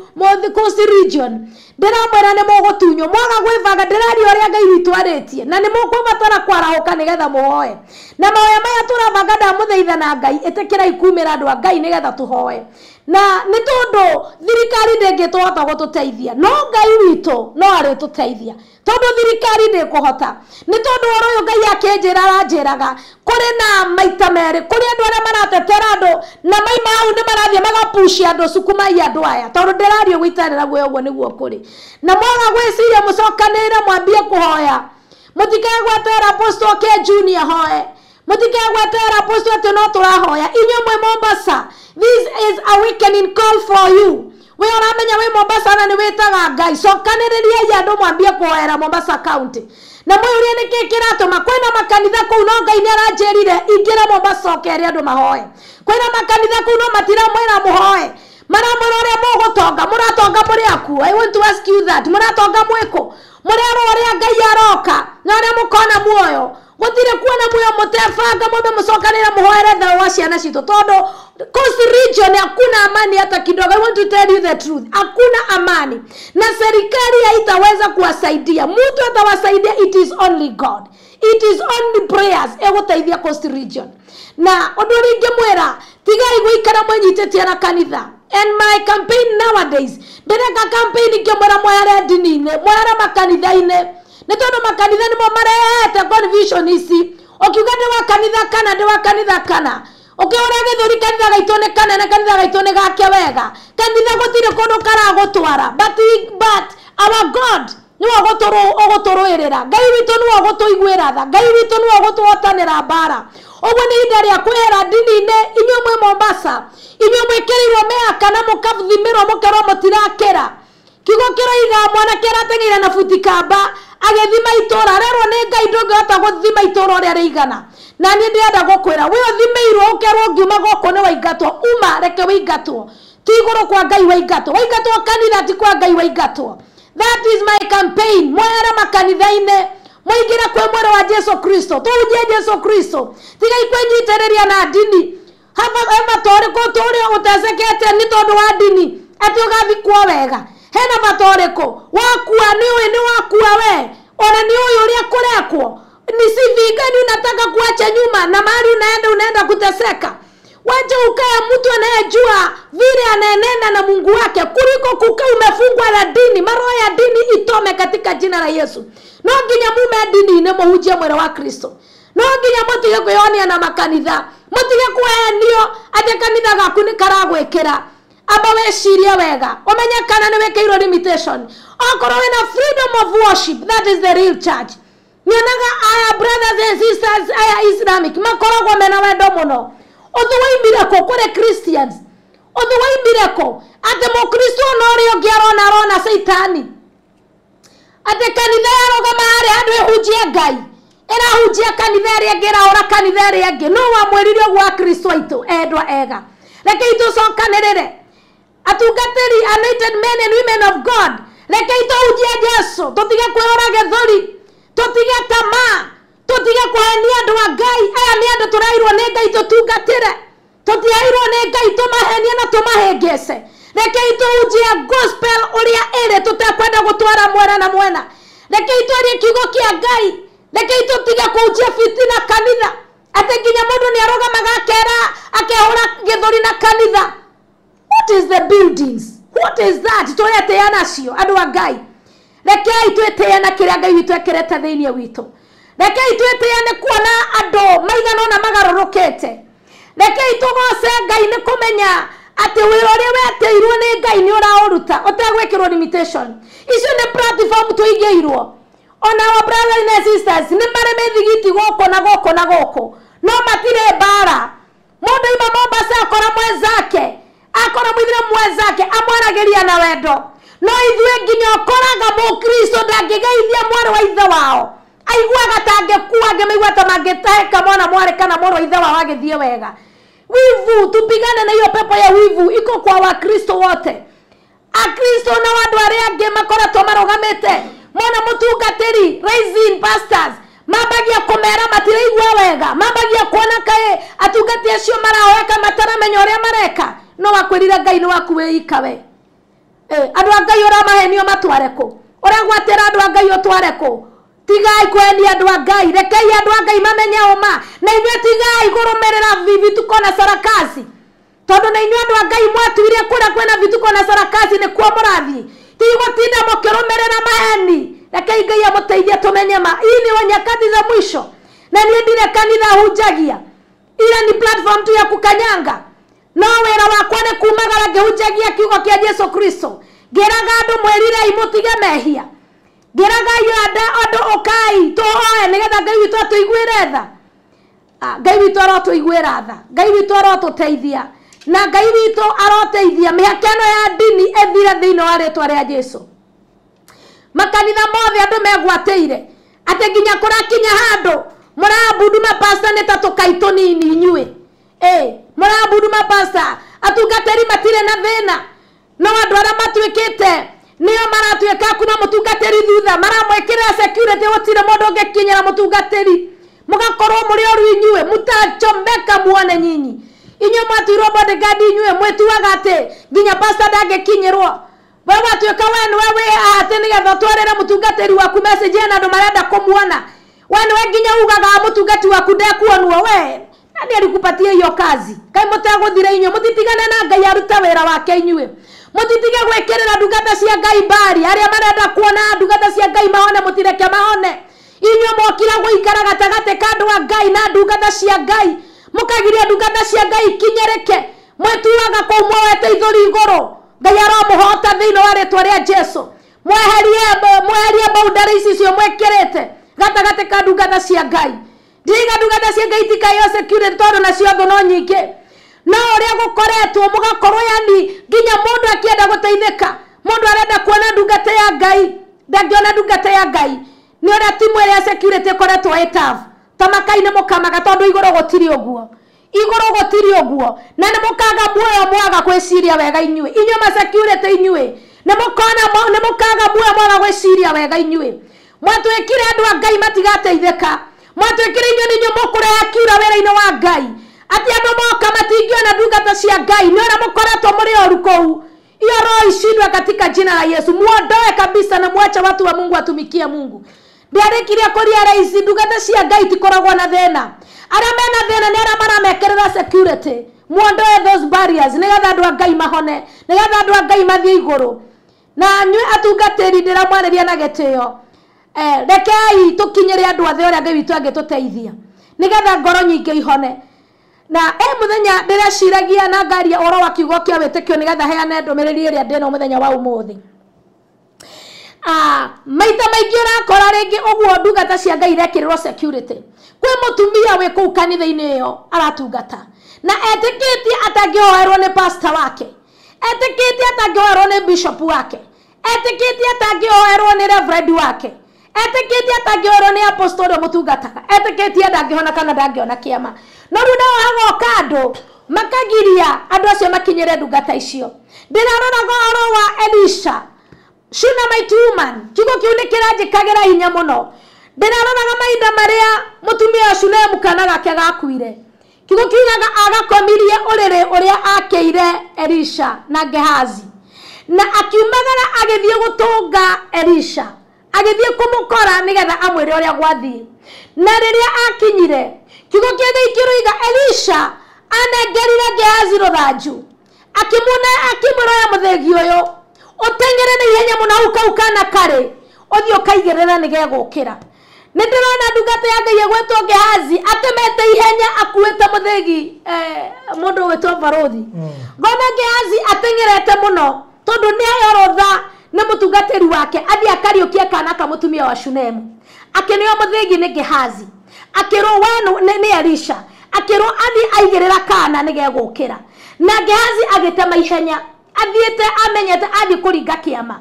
Coast region. Ndĩramwĩra nĩ mũgũtunywo mwaga gwĩbanga. Ndĩraria ũrĩa Ngai witũ arĩtie, na nĩ mũkũbatara kwarahũka nĩgetha mũhoe. Na mahoya maya tũrabanga, ndamũthaitha na Ngai, ĩtĩkĩrai kumĩra andũ a Ngai nĩgetha tũhoe. Na nĩ tondũ thirikari ndĩngĩtũhota gũtũteithia, no Ngai witũ no arĩtũteithia, tondũ thirikari ndĩkũhota. Nĩ tondũ ũhoro ũyũ Ngai akĩnjĩra, aranjĩraga kũrĩ na maita merĩ, kũrĩ andũ arĩa maratetera andũ na maima hau nĩ marathiĩ magapucia andũ, cukumai andũ aya, tondũ ndĩraria ũguo itarĩ na guoya, ũguo nĩguo kũrĩ. Na mwaga gwĩciria, mũcokanĩrĩre mwambie kũhoya. Mũtikae gwetera Apostle K Junior hoe, mũtikae gwetera Apostle atĩ no tũrahoya. Inyuĩ mwĩ Mombasa, this is awakening call for you. We ũramenya wĩ Mombasa na nĩ wĩtaga Ngai, cokanĩrĩriai andũ mwambie kũhoera Mombasa County. Na mwĩũrie nĩkĩ kĩratũma kwĩna makanitha kũu, no Ngai nĩ aranjĩrire ingĩra Mombasa ũkere andũ mahoe. Kwĩna makanitha kũu, no matiramwĩra mũhoe, maramwĩra ũrĩa mũgũtonga. Mũratonga mũrĩ akuo? I want to ask you that. Mũratonga mwĩkũ? Mũrerwo ũrĩa Ngai aroka na ũrĩa mũkona muoyo. Gũtirĩ kuona muoyo mũtebanga. Mwambe mũcokanĩre mũhoere thayũ wa ciana citũ, tondũ Coast region hakuna amani hata kidogo. I want to tell you the truth, hakuna amani, na serikali haitaweza kuwasaidia. Mtu atawasaidia, it is only God, it is only prayers egũteithia Coast region. Na ũndũ ũrĩa ingĩmwĩra, tigai gũikara mwĩnyitĩtie na kanitha. And my campaign nowadays, ndĩreka campaign ngĩmwĩra mwehere ndini-inĩ, mwehere makanitha-inĩ, nĩ tondũ makanitha nĩmo marehete confusion ici. Ũkiuga ndĩ wa kanitha kana ndĩ wa kanitha kana ũkĩhũra gĩthũri, kanitha gaitũ nĩ kanene, kanitha gaitũ nĩ gake wega, kanitha gũtirĩ kũndũ karagũtwara. But our God nĩwe ũgũtũrũĩrĩra, Ngai witũ nĩwe ũgũtũiguĩra tha, Ngai witũ nĩwe ũgũtũhotanĩra mbara. Ũguo nĩ ihinda rĩa kwehera ndini-inĩ. Inyuĩ mwĩ Mombasa, inyuĩ mwĩkĩrĩirwo mĩhaka na mũkathimĩrwo mũkerwo mũtirakĩra. Kiugo kĩroiga mwanake arateng'eire na buti kamba agĩthima itũra, arerwo nĩ Ngai ndũngĩhota gũthima itũra ũrĩa rĩigana. Na niĩ ndĩrenda gũkwĩra, we ũthimĩirwo ũkerwo ngiuma gũkũ nĩ waingatwo, uma reke wĩingatwo, ti igũrũ kwa Ngai waingatwo, waingatwo kanitha, ti kwa Ngai waingatwo. That is my campaign. Mwehere makanitha-inĩ, mũingĩre kwĩ mwĩrĩ wa Jesu Kristo, tũhunjie Jesu Kristo. Tigai kwĩnyitĩrĩria na ndini. Haba bata ũrĩkũ ũtũũre ũtecekete nĩ tondũ wa ndini atĩ ũgathikwo wega? Hena bata ũrĩkũ wakua? Nĩ ũĩ nĩ wakua we, ona nĩ ũĩ ũrĩa kũrekwo. Ni CV gani unataka kuacha nyuma na mahali unaenda unaenda kuteseka? Wacha ukae mtu anayejua vile anaenenda na Mungu wake kuliko kukaa umefungwa na dini. Maroho ya dini itome katika jina la Yesu. No nginya mume dini-inĩ mũhunjie mwĩrĩ wa Kristo. No nginya mũtige kwĩyonia na makanitha, mũtige kũhenio atĩ kanitha gaku nĩ karagwĩkĩra. Amba wecirie wega, ũmenye kana nĩ wĩkĩirwo limitation. Okorwo wĩna freedom of worship, that is the real church. Nyonaga aya brothers and sisters aya Islamic makoragwo mena wendo mũno. Ũthũ waimire kũ kũrĩ Christians? Ũthũ waimire kũ atĩ mũkristo ona ũrĩa ũngĩ arona arona Caitani, atĩ kanitha yarũgama harĩa handũ ĩhunjie Ngai, ĩrahunjia kanitha ĩrĩa ĩngĩ, ĩrahũra kanitha ĩrĩa ĩngĩ? No wamwĩrire ũguo Akristo aitũ endwa ega? Rekei tũcokanĩrĩre, atungatĩri, anointed men and women of God. Rekei tũhunjie Jesu, tũtige kwĩhũra gĩthũri, tũtige tamaa, tũtige kũhenia andũ a Ngai. Aya nĩ andũ tũrairwo nĩ Ngai tũtungatĩre, tũtiairwo nĩ Ngai tũmahenie na tũmahĩngĩce. Rekei tũhunjie gospel ũrĩa ĩrĩ, tũtekwenda gũtwara mwena na mwena. Rekei twarie kiugo kĩa Ngai. Rekei tũtige kũhunjia fitina kanitha, atĩ nginya mũndũ nĩ arũgamaga akera akehũra gĩthũri na kanitha. What is the buildings? What is that tũretĩĩa nacio, andũ a Ngai? Rekei twĩtĩe na kĩrĩa Ngai witũ ekĩrĩte thĩinĩ witũ. Rekei twĩtĩe nĩ kuona andũ maigana ũna magarũrũkĩte. Rekei tũgoce Ngai nĩ kũmenya atĩ wĩra ũrĩa wetĩirwo nĩ Ngai nĩ ũraũruta ũtegwĩkĩrwo limitation. Icio nĩ platform tũigĩirwo. Ona our brothers and sisters nĩ marĩ mĩthigiti gũkũ na gũkũ na gũkũ, no matirĩ mbara. Mũndũ ima Mombasa akora mwenzake, akora mũithĩramu mwenzake, amwaragĩria na wendo. No ithuĩ nginya ũkoraga mũkristo ndangĩgeithia mwarĩ wa ithe wao. Aiguaga ta angĩkua angĩmaigua ta mangĩtahĩka mwana mwarĩ kana mũrũ wa ithe wao agĩthiĩ wega. Wivu, tupigane na hiyo pepo ya wivu iko kwa Wakristo wote. Akristo na andũ arĩa angĩ makoretwo marũgamĩte mona mũtungatĩri raising pastors mambagia kũmera matiraigua wega, mambagia kuona kaĩ atungati acio marahoeka mataramenya ũrĩa mareka. No wakwĩrire Ngai nĩ waku wĩika we. Andũ a Ngai ũramahenio matware kũ? Ũragwatĩra andũ a Ngai ũtware kũ? Tigai kwendia andũ a Ngai, rekei andũ a Ngai mamenye ũma. Na inyuĩ tigai kũrũmĩrĩra vituko na sarakasi, tondũ na inyuĩ andũ a Ngai mwatuire kũrĩa kwĩna vituko na sarakasi nĩkuo mũrathiĩ. Tigũtinda mũkĩrũmĩrĩra maheni. Rekei Ngai amũteithie tũmenye ma. Hii ni nyakati za mwisho, na niĩ ndirĩ kanitha hunjagia, ila ni platform tu ya kukanyanga. No wĩra wakwa nĩ kumagara ngĩhunjagia kiugo kĩa Jesu Kristo, ngĩraga andũ mwĩrirei mũtige mehia, ngĩraga andũ ũkai tũhoe nĩgetha Ngai witũ atũiguĩre tha. Ngai witũ arotũiguĩra tha, Ngai witũ arotũteithia, na Ngai witũ aroteithia mĩhaka ĩno ya ndini ĩthire thĩinĩ wa rĩtwa rĩa Jesu. Makanitha mothe andũ megwatĩire atĩ nginya kũrakinya handũ mũrambudu mapasta nĩ ta tũkai tũnini inyuĩ. Mũrambudu mapasta, atungatĩri matirĩ na thĩna, no andũ arĩa matuĩkĩte nĩo maratuĩka kuma mũtungatĩri thutha, maramwĩkĩrĩra security, gũtirĩ mũndũ ũngĩkinyĩra mũtungatĩri. Mũgakorwo mũrĩ oru inyuĩ, mũtachomeka muone nyinyi. Inyuĩ mwatuirwo bodyguard inyuĩ mwĩtuaga atĩ nginya pasta ndangĩkinyĩrwo. We watuĩka we nĩwe wĩ atĩ nĩgetha ũtwarĩre mũtungatĩri waku message ena andũ marenda kũmuona. We nĩwe nginya ugaga mũtungati waku ndekuonwo. We nani alikupatia hiyo kazi? Kai mũtegũthira inyuĩ, mũtitigane na Ngai arute wĩra wake inyuĩ. Mũtitige gwĩkĩrĩra ndungata cia Ngai mbari, arĩa marenda kuona ndungata cia Ngai mahone, mũtireke mahone. Inyuĩ mwokire gũikara gatagatĩ ka andũ a Ngai na ndungata cia Ngai, mũkagiria ndungata cia Ngai ikinyĩrĩke. Mwĩtuaga kũu muoete ithũri igũrũ. Ngai aromũhota thĩinĩ wa rĩtwa rĩa Jesu. Mweherie boundary ici cio mwĩkĩrĩte gatagatĩ ka ndungata cia Ngai. Ndiga ndungata cia Ngai itikayo security tondũ nacio thũ no nyingĩ. No ũrĩa gũkoretwo mũgakorwo yani nginya mũndũ akĩenda gũteithĩka, mũndũ arenda kuona ndungata ya Ngai ndangĩona ndungata ya Ngai nĩ ũrĩa timu ĩrĩa security ĩkoretwo ĩ tough. Ta makai-inĩ mũkamaga tondũ igũrũ gũtirĩ ũguo, igũrũ gũtirĩ ũguo, na nĩ mũkaga muoyo mwaga gwĩciria wega inyuĩ. Inyuĩ ma security inyuĩ nĩ mũkona nĩ mũkaga muoyo mwaga gwĩciria wega inyuĩ. Mwatuĩkire andũ a Ngai matigateithĩka, mwatuĩkire inyuĩ nĩ inyuĩ mũkũrehe kiura wĩra-inĩ wa Ngai, atĩ andũ moka matingĩona ndungata cia Ngai. Nĩ ũrĩa mũkoretwo mũrĩ oru kũu. Hiyo roho ishindwe katika jina la Yesu. Muondoe kabisa na muache watu wa Mungu watumikie Mungu. Ndiarĩkirie kũria raici ndungata cia Ngai itikoragwo na thĩna. Arĩa mena thĩna nĩ arĩa maramekĩrĩra security. Muondoe those barriers nĩgetha andũ a Ngai mahone, nĩgetha andũ a Ngai mathiĩ igũrũ. Na inyuĩ atungatĩri ndĩramwarĩria na gĩtĩo, rekei tũkinyĩre andũ othe ũrĩa Ngai witũ angĩtũteithia nĩgetha ngoro nyingĩ ihone. Na mũthenya ndĩreciragia na ngaria ũhoro wa kiugo kĩa wĩtĩkio nĩgetha heane ndũmĩrĩri ĩrĩa ndĩna mũthenya wa ũmũthĩ. Maita maingĩ ũrakora rĩngĩ ũguo ndungata cia Ngai irekĩrĩrwo security. Kwĩ mũtumia wĩ kũu kanitha-inĩ ĩyo aratungata na etĩkĩtie atangĩhoerwo nĩ pastor wake, etĩkĩtie atangĩhoerwo nĩ bishop wake, etĩkĩtie atangĩhoerwo nĩ reverend wake, etĩkĩtie atangĩhoerwo nĩ apostle ũrĩa mũtungataga, etĩkĩtie ndangĩhona kana ndangĩona kĩama. No rĩu nao hagoka andũ makagiria andũ acio makinyĩre ndungata icio. Ndĩraroraga ũhoro wa Elisha Shunammite woman, kiugo kĩu nĩ kĩranjĩkagĩra hinya mũno. Ndĩraroraga mahinda marĩa mũtumia wa Shunemu kana gake gakuire. Kiugo kiugaga agakomirie ũrĩrĩ ũrĩa akĩire Elisha na Gehazi, na akiumagara agĩthiĩ gũtũnga Elisha, agĩthiĩ kũmũkora nĩgetha amwĩre ũrĩa gwathiĩ. Na rĩrĩa akinyire, kiugo kĩa Ngai kĩroiga Elisha anengerire Gehazi rũthanju, akĩmwĩra oya mũthĩgi ũyũ ũteng'ere na ihenya mũno hau kau kana karĩ, ũthiĩ ũkaigĩrĩra nĩgegũkĩra. Nĩ ndĩrona ndungata ya Ngai ĩgwĩtwo Gehazi atemete ihenya akuĩte mũthĩgi mũndũ ũgwĩtwo Barũthi. Ngona Gehazi ateng'erete mũno tondũ nĩ aheo rũtha nĩ mũtungatĩri wake athiĩ akariũkie kana ka mũtumia wa Shunemu. Akĩneo mũthĩgi nĩ Gehazi, akĩrwo we nĩ Elisha, akĩrwo athiĩ aigĩrĩra kana nĩgegũkĩra. Na Gehazi agĩtema ihenya athiĩte amenyete athiĩ kũringa kĩama.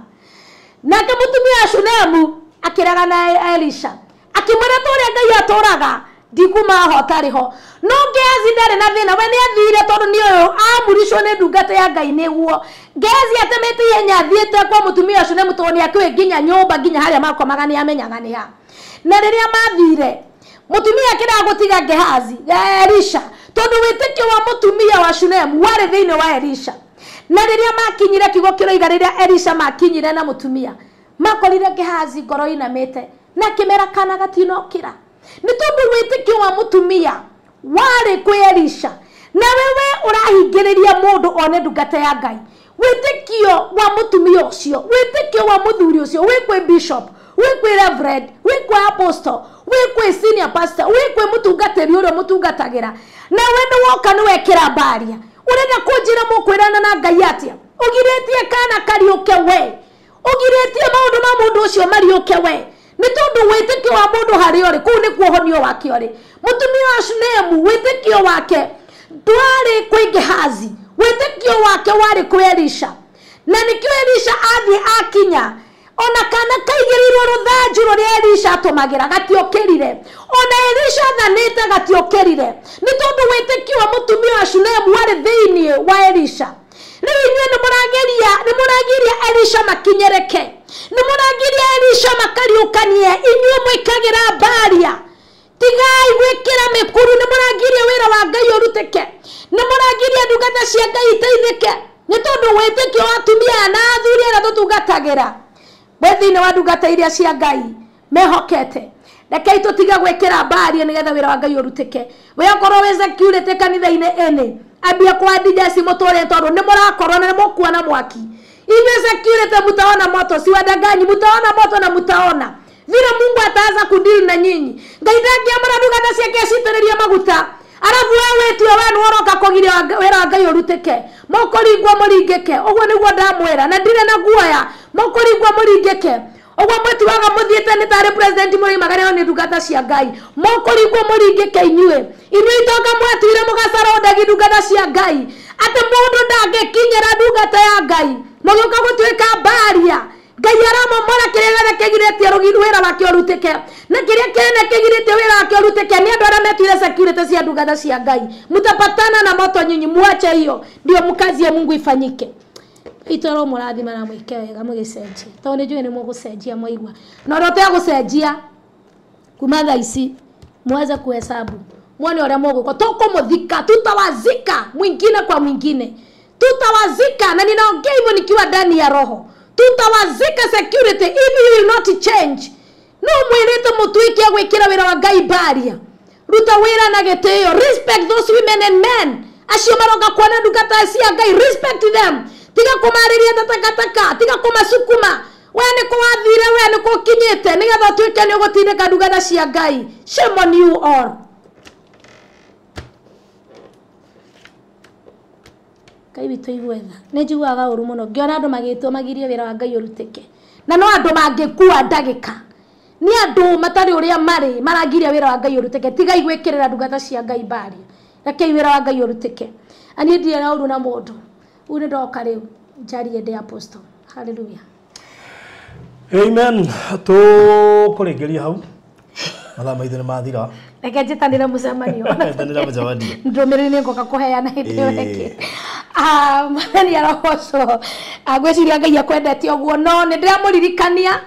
Nake mũtumia wa Shunemu akĩraga na Elisha, Akĩmwĩra ta ũrĩa Ngai atũraga ndikuma ho tarĩ ho. No Gehazi ndarĩ na thĩna, we nĩ athire tondũ nĩ ũyũ amuricwo nĩ ndungata ya Ngai nĩguo. Gehazi atemete ihenya athiĩte kwa mũtumia ũcio nĩ tondũ nĩ akĩũĩ nginya nyũmba nginya harĩa makomaga nĩ amenyaga nĩ ha. Na rĩrĩa mathire mũtumia akĩrega gũtiga Gehazi, Elisha, tondũ wĩtĩkio wa mũtumia wa Shunemu warĩ thĩinĩ wa Elisha. Na rĩrĩa makinyire kiugo kĩroiga rĩrĩa Elisha makinyire na mũtumia makorire Gehazi ngoro inamĩte na akĩmera kana gatinokĩra. Nĩ tondũ wĩtĩkio wa mũtumia warĩ kwĩ Elisha. Na wewe ũrahingĩrĩria mũndũ one ndungata ya Ngai. Wĩtĩkio wa mũtumia ũcio, wĩtĩkio wa mũthuri ũcio, wĩ kwĩ bishop, wĩ kwĩ reverend, wĩ kwĩ apostle, wĩ kwĩ senior pastor, wĩ kwĩ mũtungatĩri ũrĩa mũtungatagĩra. Na we nĩ woka nĩ wekĩra mbaria. Ũrenda kũnjĩra mũkwĩrana na Ngai atĩa? Ũgirĩtie kana kariũke we. Ũgirĩtie maũndũ ma mũndũ ũcio mariũke we. Nĩ tondũ wĩtĩkio wa mũndũ harĩa ũrĩ, kũu nĩkuo ũhonio wake ũrĩ. Mũtumia wa Shunemu wĩtĩkio wake ndwarĩ kwĩ Gehazi, wĩtĩkio wake warĩ kwĩ Elisha. Na nĩkĩo Elisha athiĩ akinya ona kana kaigĩrĩirwo rũthanju rũrĩa Elisha atũmagĩra gatiokĩrire. Ona Elisha athanĩte gatiokĩrire. Nĩ tondũ wĩtĩkio wa mũtumia wa Shunemu warĩ thĩinĩ wa Elisha. Rĩu inyuĩ nĩ mũragiria Elisha makinyereke. Nĩ mũragiria Elisha makariũkanie. Inyuĩ mwĩkagĩra mbaria. Tigai gwĩkĩra mĩkuru. Nĩ mũragiria wĩra wa Ngai ũrutĩke. Nĩ mũragiria ndungata cia Ngai iteithĩke. Nĩ tondũ wĩtĩkio wa atumia na athuri arĩa tũtungatagĩra we thĩinĩ wa ndungata iria cia Ngai mehokete. Rekei tũtige gwĩkĩra mbaria nĩgetha wĩra wa Ngai ũrutĩke. We okorwo wĩ security kanitha-inĩ ĩnĩ, ambia kwandija cimũtũrĩre tondũ nĩ mũrakorwo na nĩ mũkuona mwaki. Inyuĩ security mutaona moto, si wadanganyi, mutaona moto na mutaona vile Mungu ataanza kudili na nyinyi. Ngai ndangĩamũra ndungata ciake acitĩrĩrie maguta arabu we wĩtue we nĩ ũroka kũgiria wĩra wa Ngai ũrutĩke. Mũkũringwo mũringĩke. Ũguo nĩguo ndamwĩra na ndirĩ na guoya. Mũkũringwo mũringĩke. Ũguo mwĩtuaga mũthiĩte nĩ tarĩ president mũrĩimaga nĩ ndungata cia Ngai. Mũkũringwo mũringĩke inyuĩ. Inyuĩ itonga mwatuire mũgacarondagia ndungata cia Ngai. Atĩ mũndũ ndangĩkinyĩra ndungata ya Ngai. Mũgĩũka gũtuĩka mbaria. Ngai aramomora kĩrĩa gĩothe kĩgirĩtie wĩra wake ũrutĩke. Na kĩrĩa kĩnene kĩgirĩtie wĩra wake ũrutĩke nĩ andũ arĩa metuire security cia ndungata cia Ngai. Mutapatana na moto nyinyi, muache hiyo ndio mkazi ya Mungu ifanyike. Itoro mũrathima na mwĩke wega mũgĩcenjia. Tondũ nĩ njũĩ nĩ mũgũcenjia mwaigua. Na ũrĩa ũtegũcenjia kuma thaa ici muweze kuhesabu. Muone ũrĩa mũgũka. Tũkũmũthika, tutawazika mwingine kwa mwingine. Tutawazika, na ninaongea hivyo nikiwa ndani ya roho. Tutawazika security if you will not change. No mwirite mutuike gwikira wira wa Ngai baria. Ruta wira na gitio. Respect those women and men. Acio maroka kuona ndungata cia Ngai, respect them. Tiga kumariria tatakataka, tiga kumasukuma. We nĩ kũwathire, we nĩ kũkinyĩte nĩgetha ũtuĩke nĩ ũgũtindĩka ndungata cia Ngai. Shame on you all. Ngai witũ igue tha. Nĩ njiguaga ũru mũno ngĩona andũ magĩtwo magirie wĩra wa Ngai ũrutĩke. Na no andũ mangĩkua ndagĩka. Nĩ andũ matarĩ ũrĩa marĩ maragiria wĩra wa Ngai ũrutĩke. Tigai gwĩkĩrĩra ndungata cia Ngai mbaria. Rekei wĩra wa Ngai ũrutĩke. Aniĩ ndirĩ na ũru na mũndũ. Ũyũ nĩ ndoka rĩu njarie ndĩ apostle. Hallelujah. Amen. Tũkũrĩkĩria hau. Mathaa maitũ nĩ mathira. Reke njĩtanĩre mũcemanio. Njitanĩra mũcemanio. Ndũmĩrĩri nĩ ngoka kũheana hĩndĩ ĩyo ĩngĩ. Mwathani arogocwo. Ngwĩciria Ngai akwendete ũguo, no nĩ ndĩramũririkania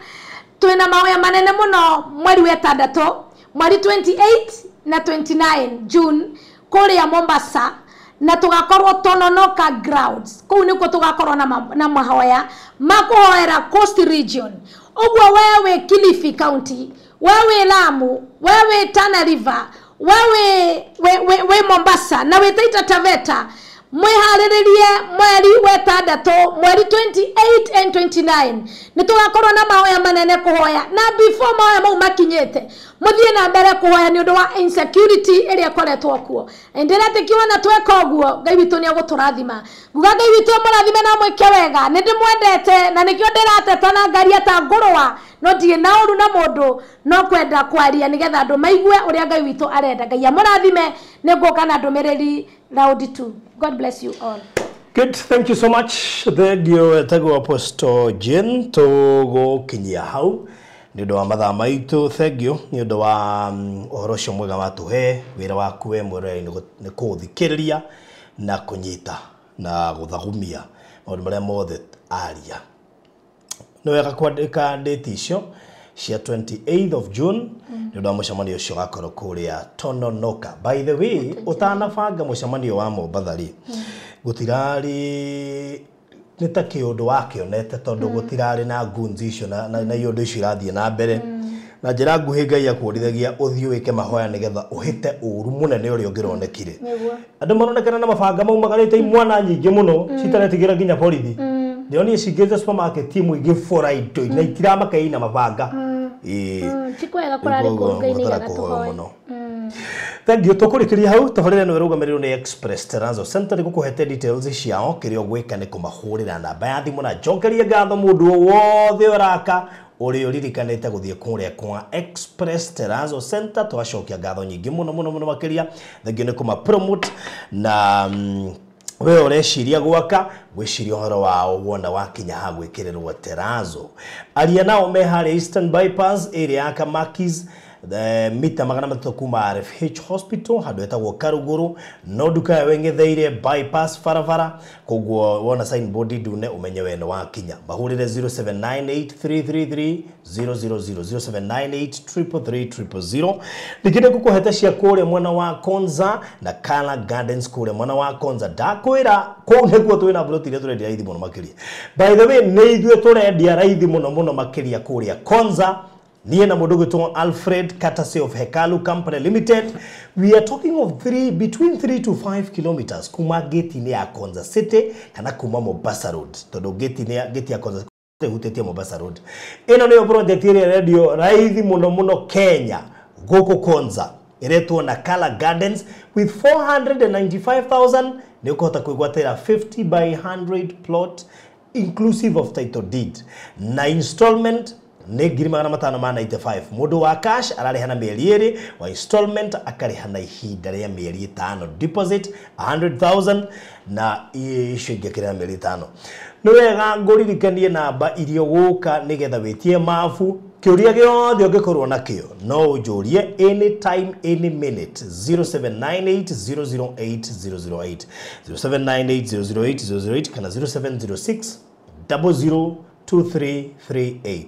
twĩna mahoya manene mũno mweri wa ĩtandatũ, mweri 28 na 29 June kũrĩa Mombasa, na tũgakorwo Tononoka Grounds. Kũu nĩkuo tũgakorwo na mahoya ma kũhoera Coast Region. Ũguo we wĩ Kilifi County, we wĩ Lamu, we wĩ Tana River, we wĩ Mombasa na wĩ Taita Taveta, mwĩharĩrĩrie mweri wa ĩtandatũ, mweri 28 and 29 nĩ tũgakorwo na mahoya manene kũhoya. Na before mahoya mau makinyĩte, mũthiĩ na mbere kũhoya nĩ ũndũ wa insecurity ĩrĩa ĩkoretwo kuo. Ndĩretĩkia ona tweka ũguo Ngai witũ nĩ egũtũrathima. Nguga Ngai witũ amũrathime na amwĩke wega. Nĩ ndĩmwendete na nĩkĩo ndĩrateta na ngaria ta ngũrũa, no ndirĩ na ũru na mũndũ, no kwenda kwaria nĩgetha andũ maigue ũrĩa Ngai witũ arenda. Ngai amũrathime. Nĩ ngũka na ndũmĩrĩri round 2. God bless you all. Good, thank you so much. Thank you, Apostle Jane. Tũgũkinyia hau. Nĩ ũndũ wa mathaa maitũ, thank you nĩ ũndũ wa ũhoro ũcio mwega watũhe. Wĩra waku we mwĩroreri nĩ kũũthikĩrĩria na kũnyita na gũthagumia maũndũ marĩa mothe aria. Nĩ wega kwandĩka date icio cia 28th of June nĩ ũndũ wa mũcemanio ũcio ũgakorwo kũrĩa Tononoka. By the way, ũtanabanga mũcemanio wa Mombatha rĩ, gũtirarĩ nĩ ta kĩũndũ wakĩonete tondũ gũtirarĩ na goons icio na iũndũ icio irathiĩ na mbere. Na njĩra nguhĩ Ngai akuorithagia ũthiĩ wĩke mahoya nĩgetha ũhĩte ũru mũnene ũrĩa ũngĩronekire. Andũ maronekana na mabanga maumagarĩte imwana nyingĩ mũno citaretigĩra nginya borithi. Ndĩronire cingĩrĩte supermarket imwe igĩbora indo na itiramaka ina mabanga. Ti kwega kũrarĩ kũũru, Ngai nĩaigaga tũhoe. Thank you. Tũkũrĩkĩria hau tabarĩra ĩno ĩrũgamĩrĩirwo nĩ Express Terrazzo Center. Nĩgũkũhete details ciao, kĩrĩa ũgwĩka nĩ kũmahũrĩra namba ya thimũ na njokerie ngatho mũndũ o wothe ũraka ũrĩa ũririkanĩte gũthiĩ kũrĩa kwa Express Terrazzo Center. Twacokia ngatho nyingĩ mũno mũno mũno makĩria. Thank you nĩ kũma promote na we ũreciria gwaka gwĩciria ũhoro wao wona wakinya ha gwĩkĩrĩrwo terrazzo. Aria nao me harĩa Eastern Bypass area ya Kamakis, mita 300 kuma RFH Hospital handũ hetagwo Karuguru, no nduka yawe ĩng'etheire bypass barabara, koguo wona signboard ndune ũmenye we nĩ wakinya. Mahũrĩre 0798333000 0798333000. Ningĩ nĩ ngũkũhete cia kũrĩa mwena wa Konza na Kala Gardens kũrĩa mwena wa Konza. Ndakwĩra kũu nĩkuo twĩna plot iria tũrendia raithi mũno makĩria. By the way, nĩ ithuĩ tũrendia raithi mũno mũno makĩria kũrĩa Konza. Niĩ na mũndũ gwĩtwo Alfred courtesy of Hekalu Company Limited. We are talking of between 3 to 5 kilometers kuma gate-inĩ ya Konza City kana kuma Mombasa Road, tondũ gate ya Konza ĩhutĩtie Mombasa Road. Ĩno nĩyo project ĩrĩa ĩrendio raithi mũno mũno Kenya gũkũ Konza, ĩretwo na Kala Gardens with 495,000 nĩ ũkũhota kwĩgwatĩra 50 by 100 plot inclusive of title deed na installment nĩ 595,000. Mũndũ wa cash ararĩha na mĩeri 2, wa installment akarĩha na ihinda rĩa mĩeri 5, deposit 100,000 na icio ingĩ akĩrĩha mĩeri 5. Nĩ wega ngũririkanie namba iria ũgũka nĩgetha wĩtie mabu. Kĩũria gĩothe ũngĩkorwo nakĩo no ũnjũrie anytime any minute 0798008008 0798008008 kana 0706 002338.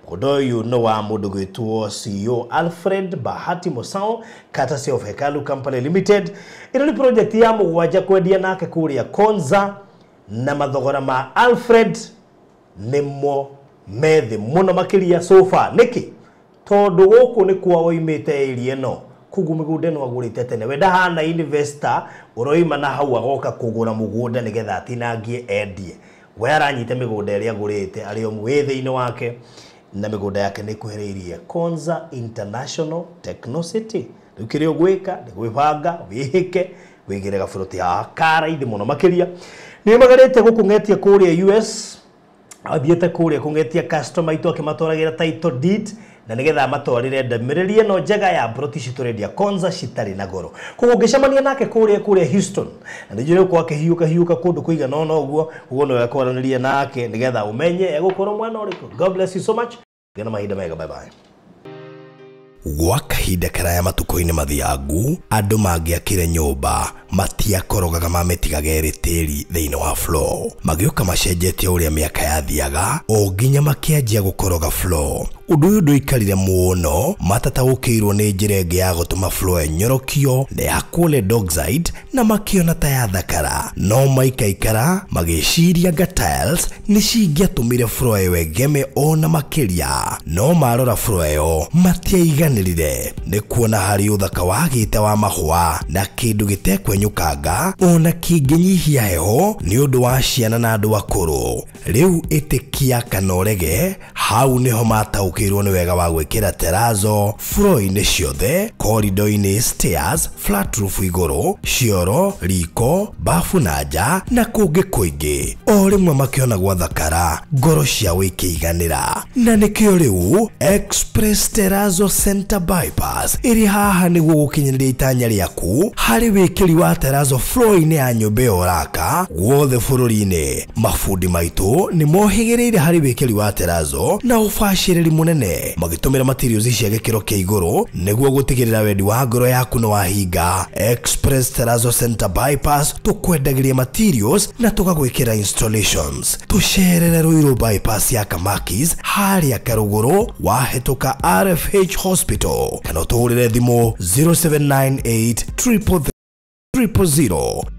Mũgũnda ũyũ nĩ wa mũndũ gwĩtwo CEO Alfred Bahati Musau courtesy of Hekalu Company Limited. Ĩno nĩ project ya mũgwanja kwendia nake kũrĩa Konza, na mathogora ma Alfred nĩmo methĩ mũno makĩria so far. Nĩkĩ? Tondũ gũkũ nĩ kwa woimĩte area ĩno, koguo mĩgũnda ĩno agũrĩte tene. We ndahana investor ũroima na hau agoka kũgũra mũgũnda nĩgetha atinangie endie. We aranyita mĩgũnda ĩrĩa agũrĩte arĩ o wĩ thĩinĩ wake, na mĩgũnda yake nĩ ĩkuhĩrĩirie Konza International Techno City. Rĩu kĩrĩa ũgwĩka nĩ gwĩbanga wĩhĩke wĩgĩre gaburoti haha karaithi mũno makĩria. Nĩ magarĩte gũkũng'etia kũrĩa US, athiĩte kũrĩa kũng'etia customer aitũ akĩmatwaragĩra title deed na nĩgetha amatwarĩre ndũmĩrĩri ĩno njega ya plot ici tũrendia Konza citarĩ na goro. Koguo ũngĩcemania nake kũrĩa Houston, na nĩ njũĩ ũkorwo akĩhiũka hiũka kũndũ kũigana ũna ũguo, ũguo nĩwe kwaranĩria nake nĩgetha ũmenye egũkorwo mwena ũrĩkũ. God bless you so much. Gĩa na mahinda mega, bye bye. Gwa kahinda karaya matukũ-inĩ mathiangu, andũ mangĩakire nyũmba matiakorogaga mamĩtigaga ĩrĩ tĩri thĩinĩ wa floor. Magĩũka macenjetie ũrĩa mĩaka yathiaga o nginya makĩanjia gũkoroga floor. Ũndũ ũyũ ndũikarire mũno, matataũkĩirwo nĩ njĩra ĩngĩ ya gũtũma floor ĩnyorokio na ya chlorine dioxide na makĩona ta yathakara. No maikaikara magĩciria nga tiles nĩ cingĩatũmire floor ĩyo ĩgeme ona makĩria. No marora floor ĩyo matiaiganĩrire nĩ kuona harĩ ũthaka wagĩte wa mahũa na kĩndũ gĩtekwenyũkanga ona kĩngĩnyihia heho nĩ ũndũ wa ciana na andũ akũrũ. Rĩu ĩtĩkia kana ũrege, hau nĩho mataũkĩirwo nĩ wega wa gwĩkĩra terrazzo floor-inĩ ciothe, corridor-inĩ, stairs, flat roof igũrũ, cioro, riko, bafu na nja na kũngĩ kũingĩ. O rĩmwe makĩona gwathakara, ngoro ciao ikĩiganĩra. Na nĩkĩo rĩu Express Terrazzo Center Bypass ĩrĩ haha nĩguo gũkinyanĩria itanya rĩaku harĩ wĩkĩri wa terrazzo floor-inĩ ya nyũmba ĩyo ũraka guothe bũrũri-inĩ. Mabundi maitũ nĩ mohĩgĩrĩire harĩ wĩkĩri wa terrazzo na ũbacĩrĩri mũnene. mũnene magĩtũmĩra materials cia gĩkĩro kĩa igũrũ nĩguo gũtigĩrĩra wendi wa ngoro yaku nĩ wahinga. Express Terrazzo Center Bypass tũkwendagĩria materials na tũgagwĩkĩra installations. Tũcerere Ruiru Bypass ya Kamakis harĩa Karũgũrũ wahĩtũka RFH Hospital kana ũtũhũrĩre thimũ 0798 333 000.